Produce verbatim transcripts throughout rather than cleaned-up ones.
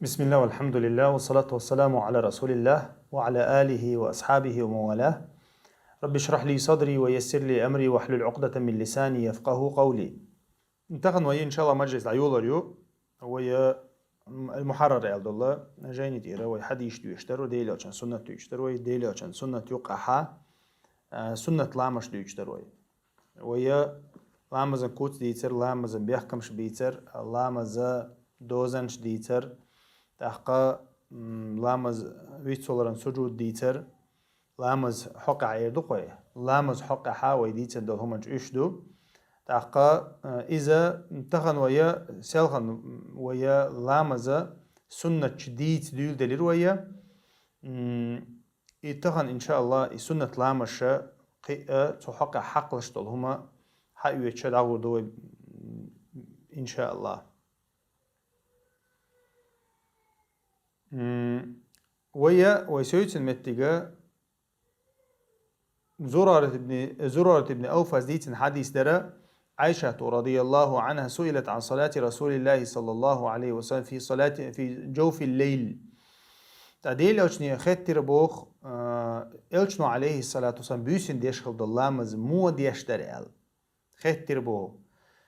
بسم الله والحمد لله والصلاة والسلام على رسول الله وعلى آله وأصحابه ومن والاه. رب اشرح لي صدري ويسر لي أمري واحلل عقدة من لساني يفقهوا قولي. Тахан вай, иншалла, мажлис дӀайолор ю. Вай, э, м, ал-Мухьаррар аьлла долу жайни тӀера вай хьадис дуьйцуш дара, вай Делан Элчан суннат дуьйцуш дара, вай Делан Элчан суннат юкъахьа, э, суннат ламазаш дуьйцуш дара вай. Вай ламазан куц дийцар, ламазан бехкамаш бийцар, ламазан дозанаш дийцар, тӀаккха, м, ламаз вицваларан сужуд дийцар, ламаз хьокъехь эр ду кхой. Ламаз хьокъехьа вай дийцина долу хӀуманаш уьш ду. ТӀаккха, э, иза тахан вай, селхан вай ламаза суннатчу дийца дуьйладелира вай. М, и тахан, иншаалла, и суннат ламазаша кхиъа цу хьокъехь хьакхалаш долу хӀума хьаоьцуша дӀагӀур ду вай, иншаалла. М, вай, вай севцина меттига Зурарат ибн, Зурарат ибн Ауфас дийцина хьадис дара, Айшату, радияллаху анхьа, суилат ан салати Расулиллахи саллаллаху алейхи ва саллям фи салати, фи джауфил лейл. Ткъа Делан Элчане хеттира боху, а, Элчано, алейхиссалату вассалам, буьйсанна деш хила долу ламаз муха деш дара аьлла. Хеттира боху.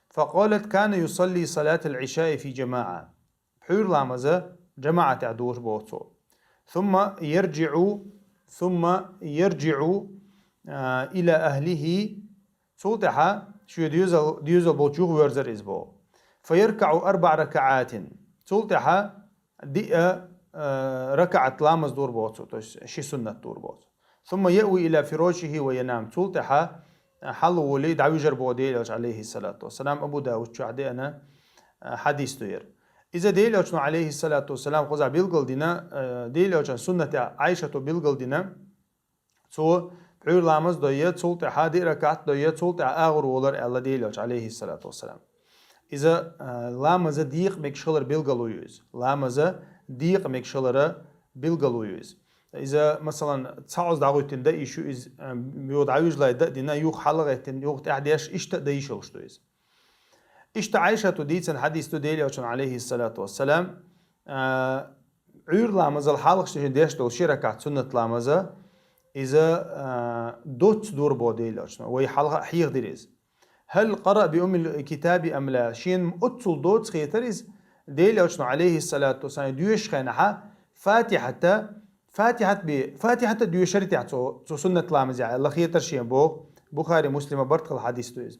Факъалат: «Кана юсалли салатал ишаи фи джамаъа». Пхьуьйра ламаза джамаъатехь дора боху цо. Сумма ярджиъу, сумма ярджиъу, а, иля ахлихи. Цул тӀаьхьа шен доьзал, доьзал болчу юхаверзара иза боху. Фаяркаъу арбаъ ракаъатин. Цул тӀаьхьа диъ, а, ракаъат ламаз дора боху цо, то есть ши суннат дора боху цо. Сумма яъви иля фирашихи ва янам. Цул тӀаьхьа, а, хьалаволий, дӀавижар боху Делан Элча, алейхиссалату вассалам, Абу Давуда чохь деана, а, хьадис ду яра. Иза Делан Элчано, алейхиссалату вассалам, кхузахь билгал дина, а, Делан Элчан суннатехь Айшато билгал дина, цо пхьуьйра ламаз дойя, цул тӀаьхьа диъ ракаъат дойя, цул тӀаьхьа агӀор волар аьлла Делан Элча, алейхиссалату вассалам. Иза, а, ламаза декъа мегаш хилар билгало ю иза. Ламаза декъа мегаш хилара билгало ю иза. Иза, масалан, цхьа Ӏуз дӀагӀуьттина дан йиш ю иза, а, юха дӀавижалай дан а дина, юха хьалагӀеттина, юха тӀаьхьа деш, иштта а дан йиш йолуш ду иза. Иштта Айшату дийцина хьадис ду Делан Элчано, алейхиссалату вассалам, а, Ӏуьйра ламазал хьалхашка шен деш долу ши ракаъат суннат ламаза, иза, а, доцца дора боху Делан Элчано, вай хьалха а хьехадира иза. Хьал къараа би уммил китаби ам ла? Шена оццул доцца хетара иза, Делан Элчано, алейхиссалату вассалам, доьшучу хенахьа Фатихьата, Фатихьат бе, Фатихьата доьшура техьа цо, цу суннат ламазехь аьлла хетара шена боху, Бухари, Муслима барт хилла хьадис ду иза.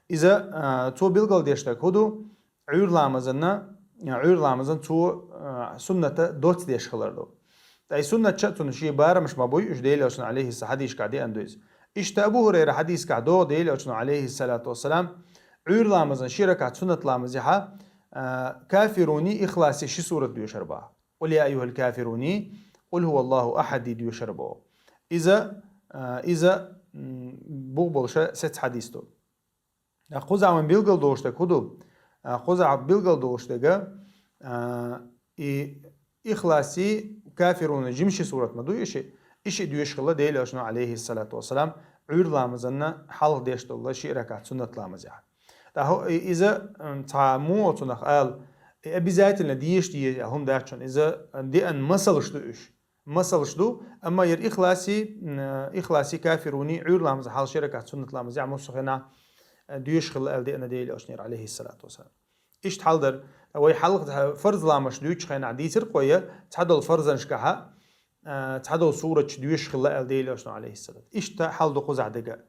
Иза, а, цо билгал деш дерг хӀун ду? Ӏуьйра ламазанна, Ӏуьйра ламазан цо, а, сунната доцца деш хилар ду. Ткъа и суннатча а цунна шен барамаш ма буй, уьш Делан Элчано, алейхиссалам, хьадисашкахь деана ду иза. Иштта Абу Хурайра хьадисашкахь догӀу Делан Элчано, алейхиссалату вассалам, Ӏуьйра ламазан ши ракаъат суннат ламазехьа, а, Кафируни, Ихласи ши сурат доьшура боху. Къул я айюхал кафируни, Къул хӀуваллаху ахьади доьшура боху. Иза, а, иза, м, бух болуша сецца хьадис ду. А, кхузахь вайн билгал долуш дерг хӀун ду? А, кхузахь билгал долуш дерг, а, и Ихласи, Кафируна жима ши сурат ма ду и ши, и ши доьшуш хилла Делан Элчано, алейхиссалату вассалам, Ӏуьйра ламазанна хьалха деш долу ши ракаъат суннат ламазехь. ТӀаккха и-, иза, м, цхьа муха цунах ала, и обязательно дезаш деза аьлла хӀума дац шуна, иза деана масалш ду уьш. Масалш ду, амма яра Ихласи, м, Ихласи, Кафируни, Ӏуьйра ламаза хьалха ши ракаъат суннат ламазехь муссо а хенахь, э, доьшуш хилла аьлла деана Делан Элчанера, алейхиссалату вассалам. Иштта хьал дара, вай хьалха фарз ламазаш дуьйцучу хенахь дийцира кхой, цхьадолу фарзанашкахьа, а, цхьадолу сураташ доьшуш хилла аьлла Делан Элчано, алейхиссалату. Иштта хьал ду кхузахь дерг а.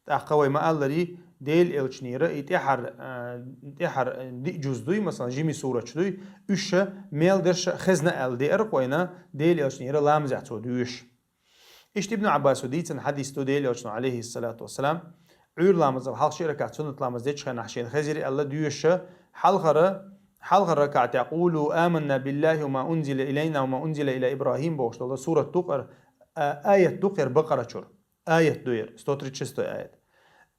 ТӀаккха вай ма-аллара, Делан Элчанера и тӀаьхьара, а, тӀаьхьара диъ жуз дуй, масалан, жима сураташ дуй, уьш ша мел дерш а хезна аьлла деара кхойна, Делан Элчанера ламазехь цо доьшуш. Иштта Ибн Ӏаббасо дийцина хьадис ду Делан Элчано, алейхиссалату вассалам, Ӏуьйра ламазал хьалха ши ракаъат суннат ламаз дечу хенахь шена хезира аьлла доьшуша, хьалхара, хьалхара ракаъатехь: «Къулу аманна биллахи ва ма унзила илайна ва ма унзила ила Ибрахим», бохуш долу сурат ду кхара, а, аят ду кхара Бакъара чуьра. Аят ду яра, сто тридцать шестой аят.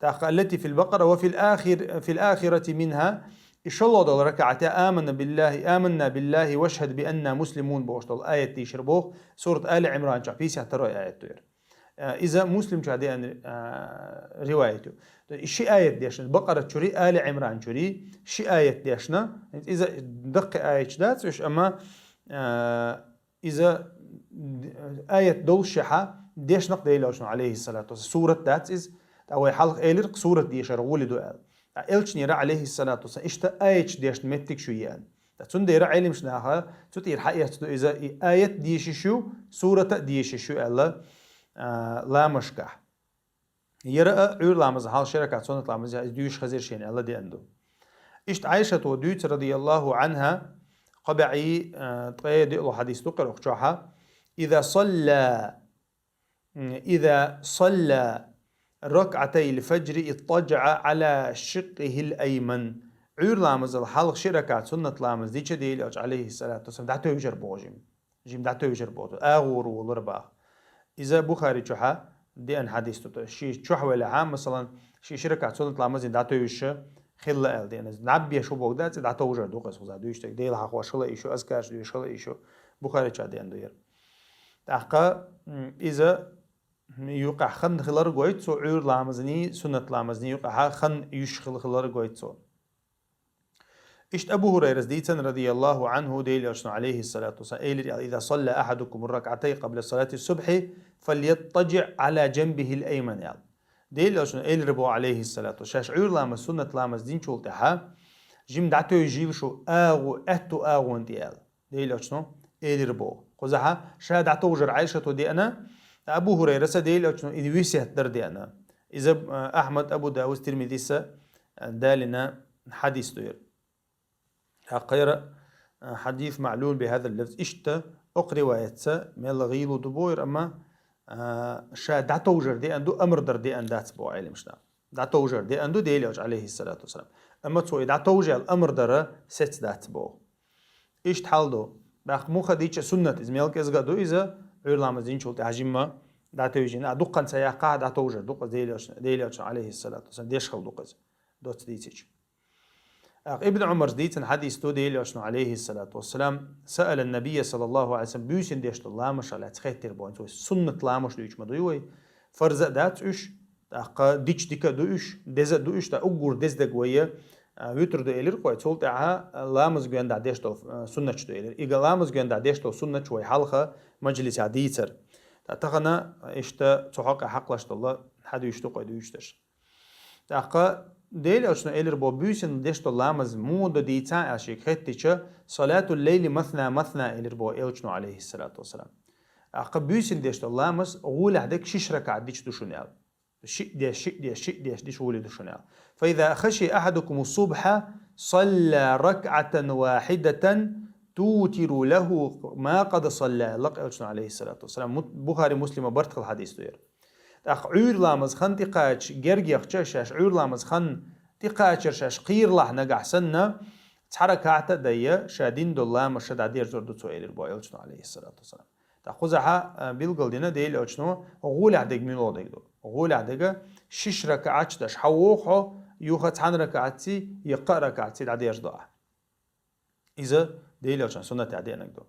ТӀаккха: «Аллати фил Бакъара ва фил ахир-, фил ахирати минха». И шолгӀа долу ракаъатехь: «Аманна биллахи, аманна биллахи вашхӀад би анна муслимун», бохуш долу аят дийшира боху, сурат Али Ӏимран чохь пятьдесят второй аят ду яра. Э, иза Муслим чохь деана, э, риваят ю. И ши аят дешна, Бакъара чуьри, Али Ӏимран чуьри, ши аят дешна. Иза даккхий аяташ дац уьш, амма, а, иза аят доллушехьа дешнакъ Делан Элчано, алейхиссалату вассалам. Сурат дац иза, тӀа вай хьалха элира, сурат дешар гӀоли ду аьлла. ТӀа Элчанера, алейхиссалату вассалам, иштта аяташ дешна меттиг шу еана. ТӀа цундела Ӏилмаш наха цу тӀера хьаэцна ду иза, и аят дешаш ю, сурата а дешаш ю аьлла, а, ламашкахь. Яра а Ӏуьйра ламаза хьалха ши ракаӀат суннат ламаз я, из дуьйш хазир шена аьлла деана ду. Иштта Ӏайшата дуьйцу, радияллаху анха, кхо бӀе, а, ткъе диълагӀа хьадис ду кхерох чохьа: «Иза салла, м, иза салла ракӀатайил фаджри иттаджаӀа Ӏала шиккихил айман». Ӏуьйра ламазал хьалха ши ракаӀат суннат ламаз дича Делан Элча, алейхиссалату вассалам, дӀатевжар боху жима. Жима дӀатевжар боху. АгӀора волура баха. Иза Бухари чохьа деана хьадис ду. Ши чохь велахьа, масалан, ши ши ракаӀат суннат ламазин дӀатевжаш хилла аьлла деана. ДӀаббеш хӀу богу дац, дӀатовжар ду-кх иза хуза дуьйцург. Дела хьахош хила йиш ю, азкарш дуьйш хила йиш ю. Бухари чохь деана ду яра. ТӀаккха, м, иза юкъахь хан хилар гойту цо, Ӏуьйра ламазний, суннат ламазний юкъахьа хан юьш хила хилар гойту цо. Иштта Абу ХӀурайрас дийцина, радияллаху анху, Делан Элчано, алейхиссалату вассалам, элира аьлла: «Иза салла ахьадукум ракӀатай къабла салати субхьи, фальяттаджиӀ Ӏала джанбихил айман», аьлла. Делан Элчано элира боху, алейхиссалату вассалам, шаьш Ӏуьйра ламаз, суннат ламаз динчул тӀаьхьа жима дӀатевжийла шу агӀо, аьтту агӀонна тӀе аьлла. Делан Элчано элира боху. Кхузахьа ша дӀатовжар Ӏайшата деана, Абу ХӀурайраса Делан Элчано и весет дар деана. Иза, а, Ахьмад, Абу Давуд, Тирмизиса, а, далина хьадис ду яра. ТӀаккха яра, а, хьадис маълум бихьазал лафз. Иштта окху риваятца мел гӀийла ду боху яра, амма, а, ша дӀатовжар деана ду, амр дар деана дац боху Ӏилмашна. ДӀатовжар деана ду Делан Элча, алейхиссалату вассалам. Амма цо и дӀатовжал амр дара сецца дац боху. Иштта хьал ду. ТӀаккха муха дича суннат иза, мел кӀезга а ду иза, Ӏуьйра ламаз динчул тӀаьхьа жимма дӀатевжина. А дуккхан ца яккхахьа, дӀатовжар ду-кх иза Делан Элча, Делан Элча, алейхиссалату вассалам, деш хила ду-кх иза, доцца дийцича. ТӀаккха Ибн Ӏумарс дийцина хьадис ду, Делан Элчано, алейхиссалату вассалам, саъала ннабийя, саллаллаху Ӏалайхи ва саллам, буьйсанна деш долу ламаш лаьцна хеттира боху. Цо суннат ламаш дуьйцуш ма дуй вай. Фарза а дац уьш, тӀаккха дича дика а ду уьш, деза а ду уьш, тӀаккха уггар деза дерг вай, а, витр ду элира кхой, цул тӀаьхьа, а, ламаз гоьндахь деш долу, а, суннаташ ду элира. И га ламаз гоьндахь деш долу суннаташ вай хьалха мажлисехь дийцара. ТӀаккха тахана иштта цу хьокъехь хьакхалаш долу хьадисаш ду кхой дуьйцуш дерш. ТӀаккха Делан Элчано элира боху, буьйсанна деш долу ламаз муха ду дийцахьа аьлла шега хеттича, салатул лайли масна масна элира боху Элчано, алейхиссалату вассалам. ТӀаккха буьйсанна деш долу ламаз гӀолехь дерг шиш ракаӀат дича ду шуна аьлла. Шиъ деш, шиъ деш, шиъ деш дича гӀоле ду шуна аьлла. Фа иза хашия ахьадукуму субхьа, салла ракаӀатан вахьидатан, тутиру лаху ма къад салла, аьлла Элчано, алейхиссалату вассалам. Мут-, Бухари, Муслима барт хилла хьадис ду яра. ТӀаккха Ӏуьйра ламаз хан тӀекхача, герга яхча шаьш, Ӏуьйра ламаз хан тӀекхачар шаьш кхийралахь нагахь санна, цхьа ракаӀат а дайя, ша дина долу ламаз ша дӀадерзор ду цо элира боху Элчано, алейхиссалату вассалам. ТӀаккха кхузахьа, а, билгал дина Делан Элчано, гӀолехь дерг муьлха дерг ду. ГӀолехь дерг шиш ракаӀаташ даш хьан воху хьо, юха цхьана ракаӀатций, я кхаа ракаӀатций дӀадерзадо ахь. Иза Делан Элчан суннатехь деанарг ду.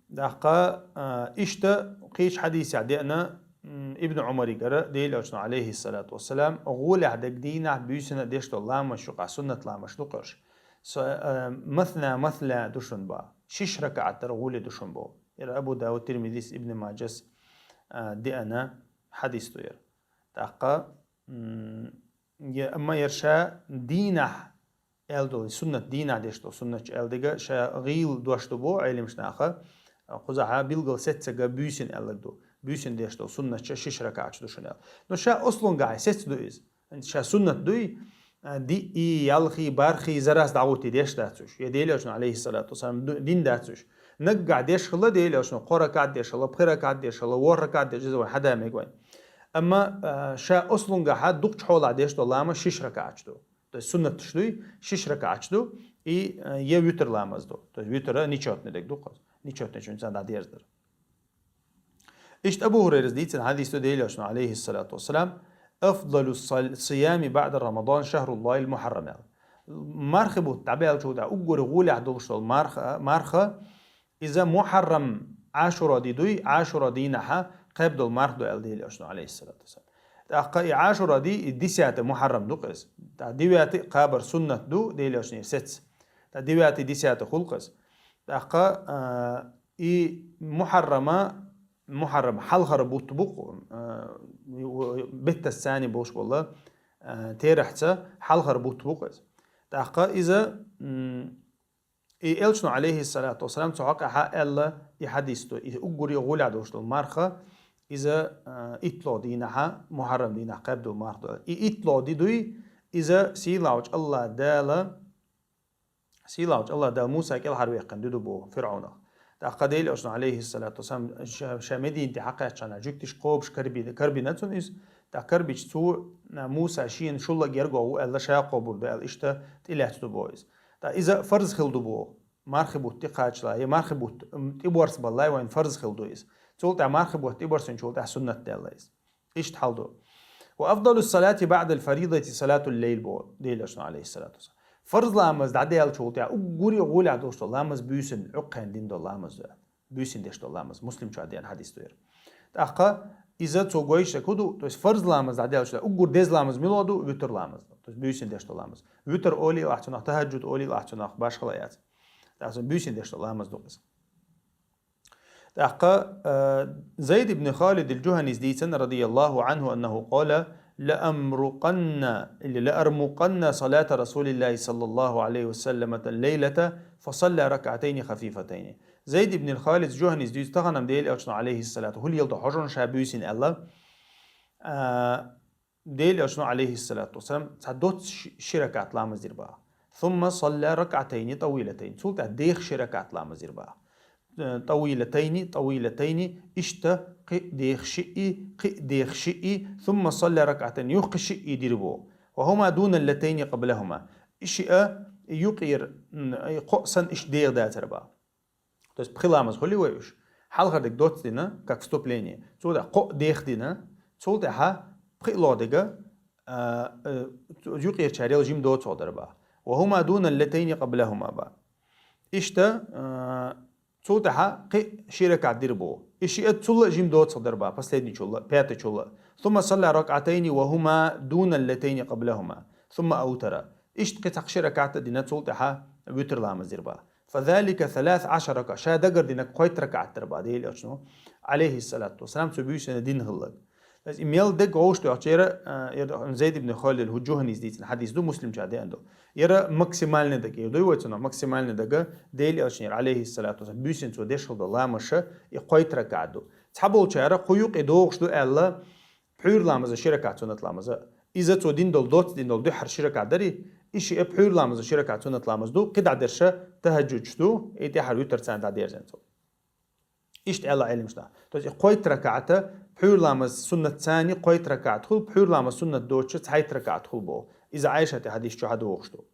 ТӀаккха, а, иштта кхечу хьадисехь деана, м, Ибн Ӏумаригара, Делан Элчано, алейхиссалату вассалам, гӀолехь дерг дийнахь буьйсанна деш долу ламазаш юкъахь суннат ламазаш ду кхуьш. Со, а, масна масна ду шуна боху. Шиш ракаӀат дар гӀоле ду шуна боху. Яра Абу Давуд, Тирмизис, Ибн Маджас, а, деана хьадис ду яра. ТӀаккха, м, я, амма яра ша дийнахь аьлла долу, суннат дийнахь деш долу, суннатчу аьлла дерг ша гӀийла дош ду боху Ӏилмаш наха, кхузахьа билгал сеццага буьйсанна аьлларг ду. Буьйсанна деш долу суннатча шиш ракаӀаташ ду шуна аьлла. Но ша ослунгахьа сецца ду иза. Ша суннат дуй, а, диъ, ялх, барх, зарас дӀагӀутти деш дац уьш. Я Делан Элчано, алейхиссалату вассалам, ду-, дина дац уьш. Наггахь деш хилла Делан Элчано, кхо ракаӀат деш хилла, пхи ракаӀат деш хилла, ворхӀ ракаӀат деш, иза вайн хьада мега вайн. Амма, а, ша ослунгахьа дукхачу хьолахь деш долу ламаз шиш ракаӀаташ ду. То есть суннаташ дуй, шиш ракаӀаташ ду, и, э, я витр ламаз ду. То есть витр нечётный дерг ду кхуза. Нечётный чуьнца дӀадерзадар. Иштта Абу ХӀурайрас дийцина хьадис ду Делан Элчано, алейхиссалату вассалам: «Афдалу сал-, сиями баъда Рамадан шахруллахил мухаррам», аьлла. Мархи бутт дӀабаьллачул тӀаьхьа уггаре гӀолехь долуш долу марха, марха, иза Мухаррам Ӏашура ди дуй, Ӏашура дийнахьа кхаьбна долу марха ду аьлла Делан Элчано, алейхиссалату вассалам. ТӀаккха и Ӏашура ди, и десятый Мухаррам ду кхуьз. ТӀаккха девятый кхабар суннат ду, Делан Элчано сецна. ТӀаккха девятый, десятый хуьлу кхуьз. ТӀаккха, а, и Мухьаррама, Мухьаррам хьалхара бутт бу-кх, а, беттаца цхьана болуш болу, а, терахьца хьалхара бутт бу-кх иза. ТӀаккха иза, м, и Элчано, алейхиссалату вассалам, цу хьокъехь аьлла, и хьадис ду, и уггаре гӀолехь долуш долу марха, иза, а, итталгӀа дийнахьа, Мухьаррам дийнахь кхаьбна долу марха ду. И итталгӀа ди дуй, иза сийлахьчу Аллах Дала Сийлахьчу Аллах Дала Муса кӀелхьарваьккхина ди ду боху ФирӀавнах. ТӀаккха Делан Элчано, алейхиссалату вассалам, ша, ша Мединате хьакхаьччахьана жуьгтиш кхобуш карбина, карбина цунна иза. ТӀаккха карбича цо, а, Муса шена шула герга ву аьлла, ша кхобур ду аьлла, иштта тӀелаьцна ду боху иза. ТӀаккха иза фарз хилла ду боху. Мархи бутт тӀекхачале, я мархи бутт, м, тӀеборзабалале вайн фарз хилла ду иза. Цул тӀаьхьа мархи бутт тӀеборзийначул тӀаьхьа суннат даьлла иза. Иштта хьал ду. «Ва афдалу салати баъдал фаридати салатул лайл», боху Делан Элчано, алейхиссалату вассалам. Фарз ламаз дӀадаьллачул тӀаьхьа уггаре гӀолехь долуш долу ламаз буьйсанна, Ӏуьйкъенна дина долу ламаз ду. Буьйсанна деш долу ламаз. Муслим чохь деана хьадис ду яра. ТӀаккха иза цо гойтуш дерг хӀун ду, то есть фарз ламаз дӀадаьллачул тӀаьхьа уггар деза ламаз мила ду, витр ламаз ду. То есть буьйсанна деш долу ламаз. Витр олийла ахь цунах, тахаджуд олийла ахь цунах, башхала яц. ТӀаккха буьйсанна деш долу ламаз ду иза. ТӀаккха, а, Зайд ибн Халид ал-Джуханис дийцина, радияллаху анху, аннаху къала: «Лаамрукъанна, или лаармукъанна салата Расулиллахи саллаллаху алейхи ва саллама лейлата, фасалла ракаатайни хафифатайни». Зайд ибн Халид Джуханис дийцу таханам Делан Элчано, алейхиссалату, хӀули елда хьожун ша буьйсина аьлла. А, Делан Элчано, алейхиссалату вассалам, цхьа доцца ши, ши ракаат ламаз дира баха. «Сумма салла ракаатайни тӀавилатайни». Цул тӀаьхьа деха ши ракаат ламаз дира баха. Э, «тӀавилатайни, тӀавилатайни», иштта кхин а деха шиъ, кхин а деха шиъ, «сумма салла ракаатайни», юха кхин шиъ дира боху. «Ва хӀума дуна ллатайни къаблахӀума». И шиъ, юкъера, м, и кхоъ санна иштта деха дацара баха. То есть пхи ламаз хуьлий вай уьш? Хьалхара дерг доцца дина, как вступление. Цул тӀаьхьа кхоъ деха дина, цул тӀаьхьа пхиъ ло дерг, а, э, юкъерчарел жима доцуш дара баха. «Ва хӀума дуна ллатайни къаблахӀума» баха. Иштта, а, цул тӀаьхьа кхин а ши ракаат дира боху. И шиъ цул а жима доцуш дара баха, последний чул а, пятый чул а. «Сумма салла ракаатайни ва хӀума дуна ллатайни къаблахӀума. Сумма аутара». Иштта кхин цхьа ши ракаат а дина, цул тӀаьхьа витр ламаз дира баха. «Фазалика саласа ашара ракаа». Ша дагардинарг кхойтта ракаат дара баха Делан Элчано, алейхиссалату вассалам, цу буьйсанна дина хилларг. Иза и мел дерг вовшах доьхча яра, а, яра Зайд ибн Халид ал-Джуханис дийцина хьадис ду, Муслим чохь деана ду. Яра максимальный дерг, яра дуй вай цунах максимальный дерг, Делан Элчано яра, алейхиссалату вассалам, буьйсанна цо деш хилла долу ламазаш, и кхойтта ракаат ду. Цхьаболчара кху юкъе догӀуш ду аьлла, пхьуьйра ламаза ши ракаат суннат ламаза. Иза цо дина долу, доцца дина долу дуьххьара ши ракаат дарий, и шиъ пхьуьйра ламаза ши ракаат суннат ламаз ду, кхидӀа дерш тахаджудаш ду, и тӀаьхьара витр царна дӀадерзина цо. Иштта аьлла Ӏеламнаха. То есть и кхойтта ракаат, пхьуьйра ламаз суннат царна кхойтта ракаат хуьлу, пхьуьйра ламаз суннат доцуш цхьайтта ракаат хуьлу боху. Иза Ӏайшата хьадис чохь догӀуш ду.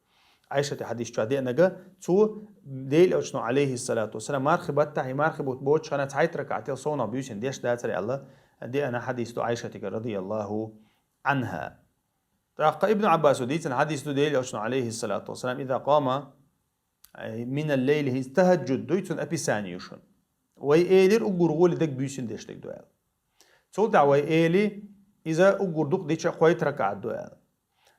Ӏайшата хьадис чохь деанарг, цо Делан Элчано, алейхиссалату вассалам, мархи баттахь, и мархи бутт боцучу хенахь цхьайтта ракаател совнах буьйсанна деш дацара аьлла, деана хьадис ду Ӏайшатигара, радияллаху анхӀа. ТӀаккха Ибн Ӏаббаса дийцина хьадис ду Делан Элчано, алейхиссалату вассалам, иза къама, ай, минал лейли, хӀинца тахаджуд дуй, цуьнан описание ю шуна. Вай элира уггар гӀоле дерг буьйсанна деш дерг ду аьлла. Цул тӀаьхьа вай эли, иза уггар дукха дича кхойтта ракаат ду аьлла.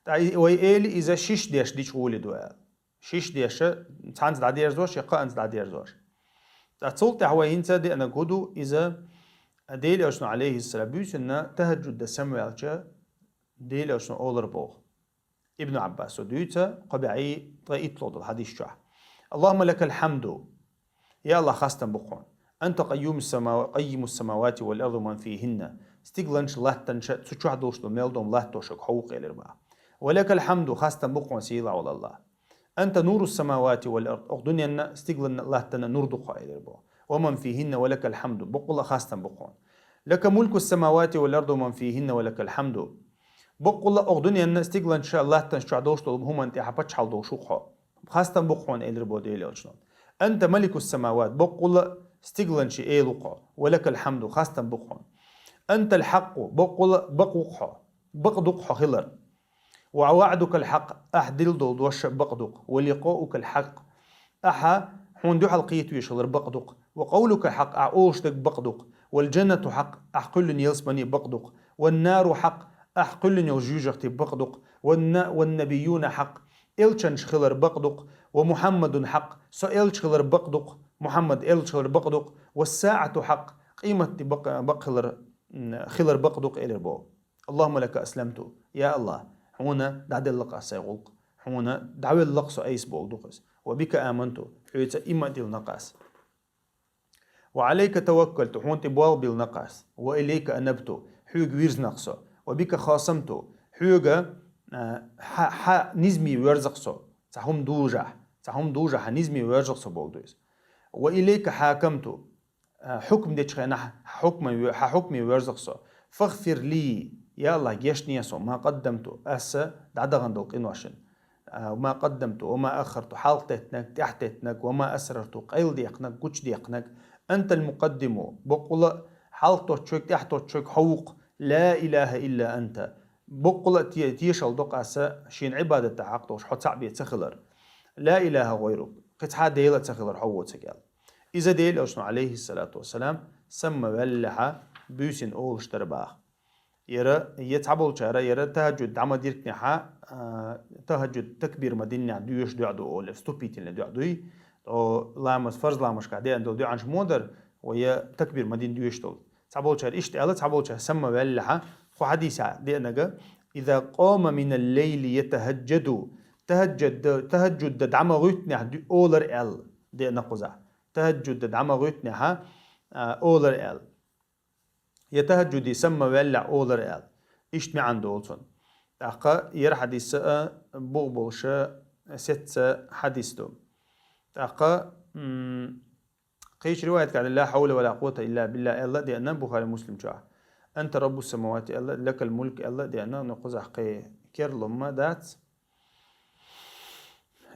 ТӀаккха вай эли иза шиш деш дича гӀоле ду аьлла. Шиш деш, цхьаьнца дӀадерзош, я кхаанца дӀадерзош. Ткъа цул тӀаьхьа вай хӀинца деанарг хӀун ду, иза Делан Элчано, алейхиссалам, буьйсанна тахаджуд дан самаваьлча, Делан Элчано олура боху. Ибн Ӏаббаса дуьйцу кхо бӀе ткъе итталгӀа долу хьадис чохь: «Аллахумма лакал хьамду». Я Аллах, хастам бу хьуна. «Анта къаййимус самава-, къаййимус самавати вал арди ва ман фихинна». Стигланаш, латтанаш, цу чохь долуш долу мел долу латтош хьо ву-кх, элира баха. «Ва лакал хьамду», хастам бу хьуна, сийлахь волу Аллах. «Анта нурус самавати вал ард», окху дуьненна, стигланна, латтанна нур ду хьо, элира боху. «Ва ман фихинна ва лакал хьамду», баккъалла а хастам бу хьуна. «Лака мулкус самавати вал ард ва ман фихинна ва лакал хьамду». Баккъалла а окху дуьненна, стигланаш, латтанаш чохь долуш долу хӀуманна тӀехь паччахьалла долуш ву хьо. Хастам бу хьуна, элира боху Делан Элчано. «Анта маликус самават», баккъалла а стигланчийн эла ву хьо. «Ва лакал хьамду», хастам бу хьуна. «Антал хьакъу», баккъалла а бакъ ву хьо. Бакъ ду хьо хилар. «Ва ваъдукал хьакъ», ахь дилла долу дош бакъ ду-кх. «Ва ликъаукал хьакъ», ахьа хьуна дуьхьал кхетавеш хилар бакъ ду-кх. «Ва къавлукал хьакъ», ахь олуш дерг бакъ ду-кх. «Вал джаннату хьакъ», ахь кхоьллина ялсамани бакъ ду-кх. «Ван нару хьакъ», ахь кхоьллина йолу жоьжахати бакъ ду-кх. «Ван на-, ван набиюна хьакъ», Элчанаш хилар бакъ дукх, ومحمد حق, со элча хилар бакъ дукх, Мухьаммад элча хилар бакъ дукх, والساعة حق, къематди бакъ, бакъ хилар, м, хилар бакъ дукх, элира бо. اللهم لك أسلمت, я АллахӀ, хьона дӀаделла-кх аз сай гӀулакх, хьона дӀавелла-кх со айса бо, дукх аз. وبك آمنت, хьоца иман дилла-кх аз. وعليك توكلت, хьона тӀа болх биллина-кх аз. وإليك أنبت, хьога вирзина-кх со. وبك خاصمت, хьога, а, хьа, хьа низаме воьрза-кх со. Цхьа хӀума дужахь, цхьа хӀума дужахь хьа низаме воьрза-кх со, бо дукх аз. وإليك حاكمت, а, хьукам деча хенахь хьа хьукме ве-, хьа хьукме воьрза-кх со. فاغفر لي, я АллахӀ, гешт де сона, ما قدمت, аз дӀадахана долча къиношна. А, ما قدمت وما أخرت, хьалха деттинарг, тӀехьа деттинарг, وما أسررت, къайладаьккхинарг, гучадаьккхинарг. أنت المقدم, боккъала а хьалха доацачоьнга, тӀехьа доацачоьнга хьо ва-кх, لا إله إلا أنت. Боккъала а те-, тешал до-кх аз шена Ӏибадат де хьакъ долаш хьо цаӀ бе ца хилар. لا إله غيرك, кхы цхьа Даьла ца хилар хьо воацилга, аьлла. Из Даьла Элчано, عليه الصلاة والسلام, самаваьллалехьа, буьйсанна олуш дар бах. Яра, е цхьаболчара, яра тахӀаджуд дӀа ма диркнехьа, а, тахӀаджуд такбир ма диннехьа доьшуш доӀа ду олар, вступительный доӀа дуй. О, ламаз, фарз ламазашка деана дола доӀанаш мо дар, вай е такбир ма динна доьшуш дола. Цхьаболчара иштта аьлла, цхьаболчара самаваьллалехьа, кху хьадисехь деанарг: إذا قام من الليل يتهجد, тахӀаджуд, тахӀаджуд дӀа ма гӀуьттинехьа ду-, олар аьлла, деана кхузахь. ТахӀаджуд дӀа ма гӀуьттинехьа, а, олар аьлла. Е тахӀаджуде самаваьллалехьа олар аьлла. Иштта маьӀна долу цунна. ТӀаккха ер хьадис а бух болуш сецца хьадис ду. ТӀаккха, м, кхечу риваятехь: لا حول ولا قوة إلا بالله аьлла а деана Бухари, Муслим чохь. أنت رب السماوات аьлла, لك الملك аьлла а деана, ну, кхузахь кхин керлам ма дац.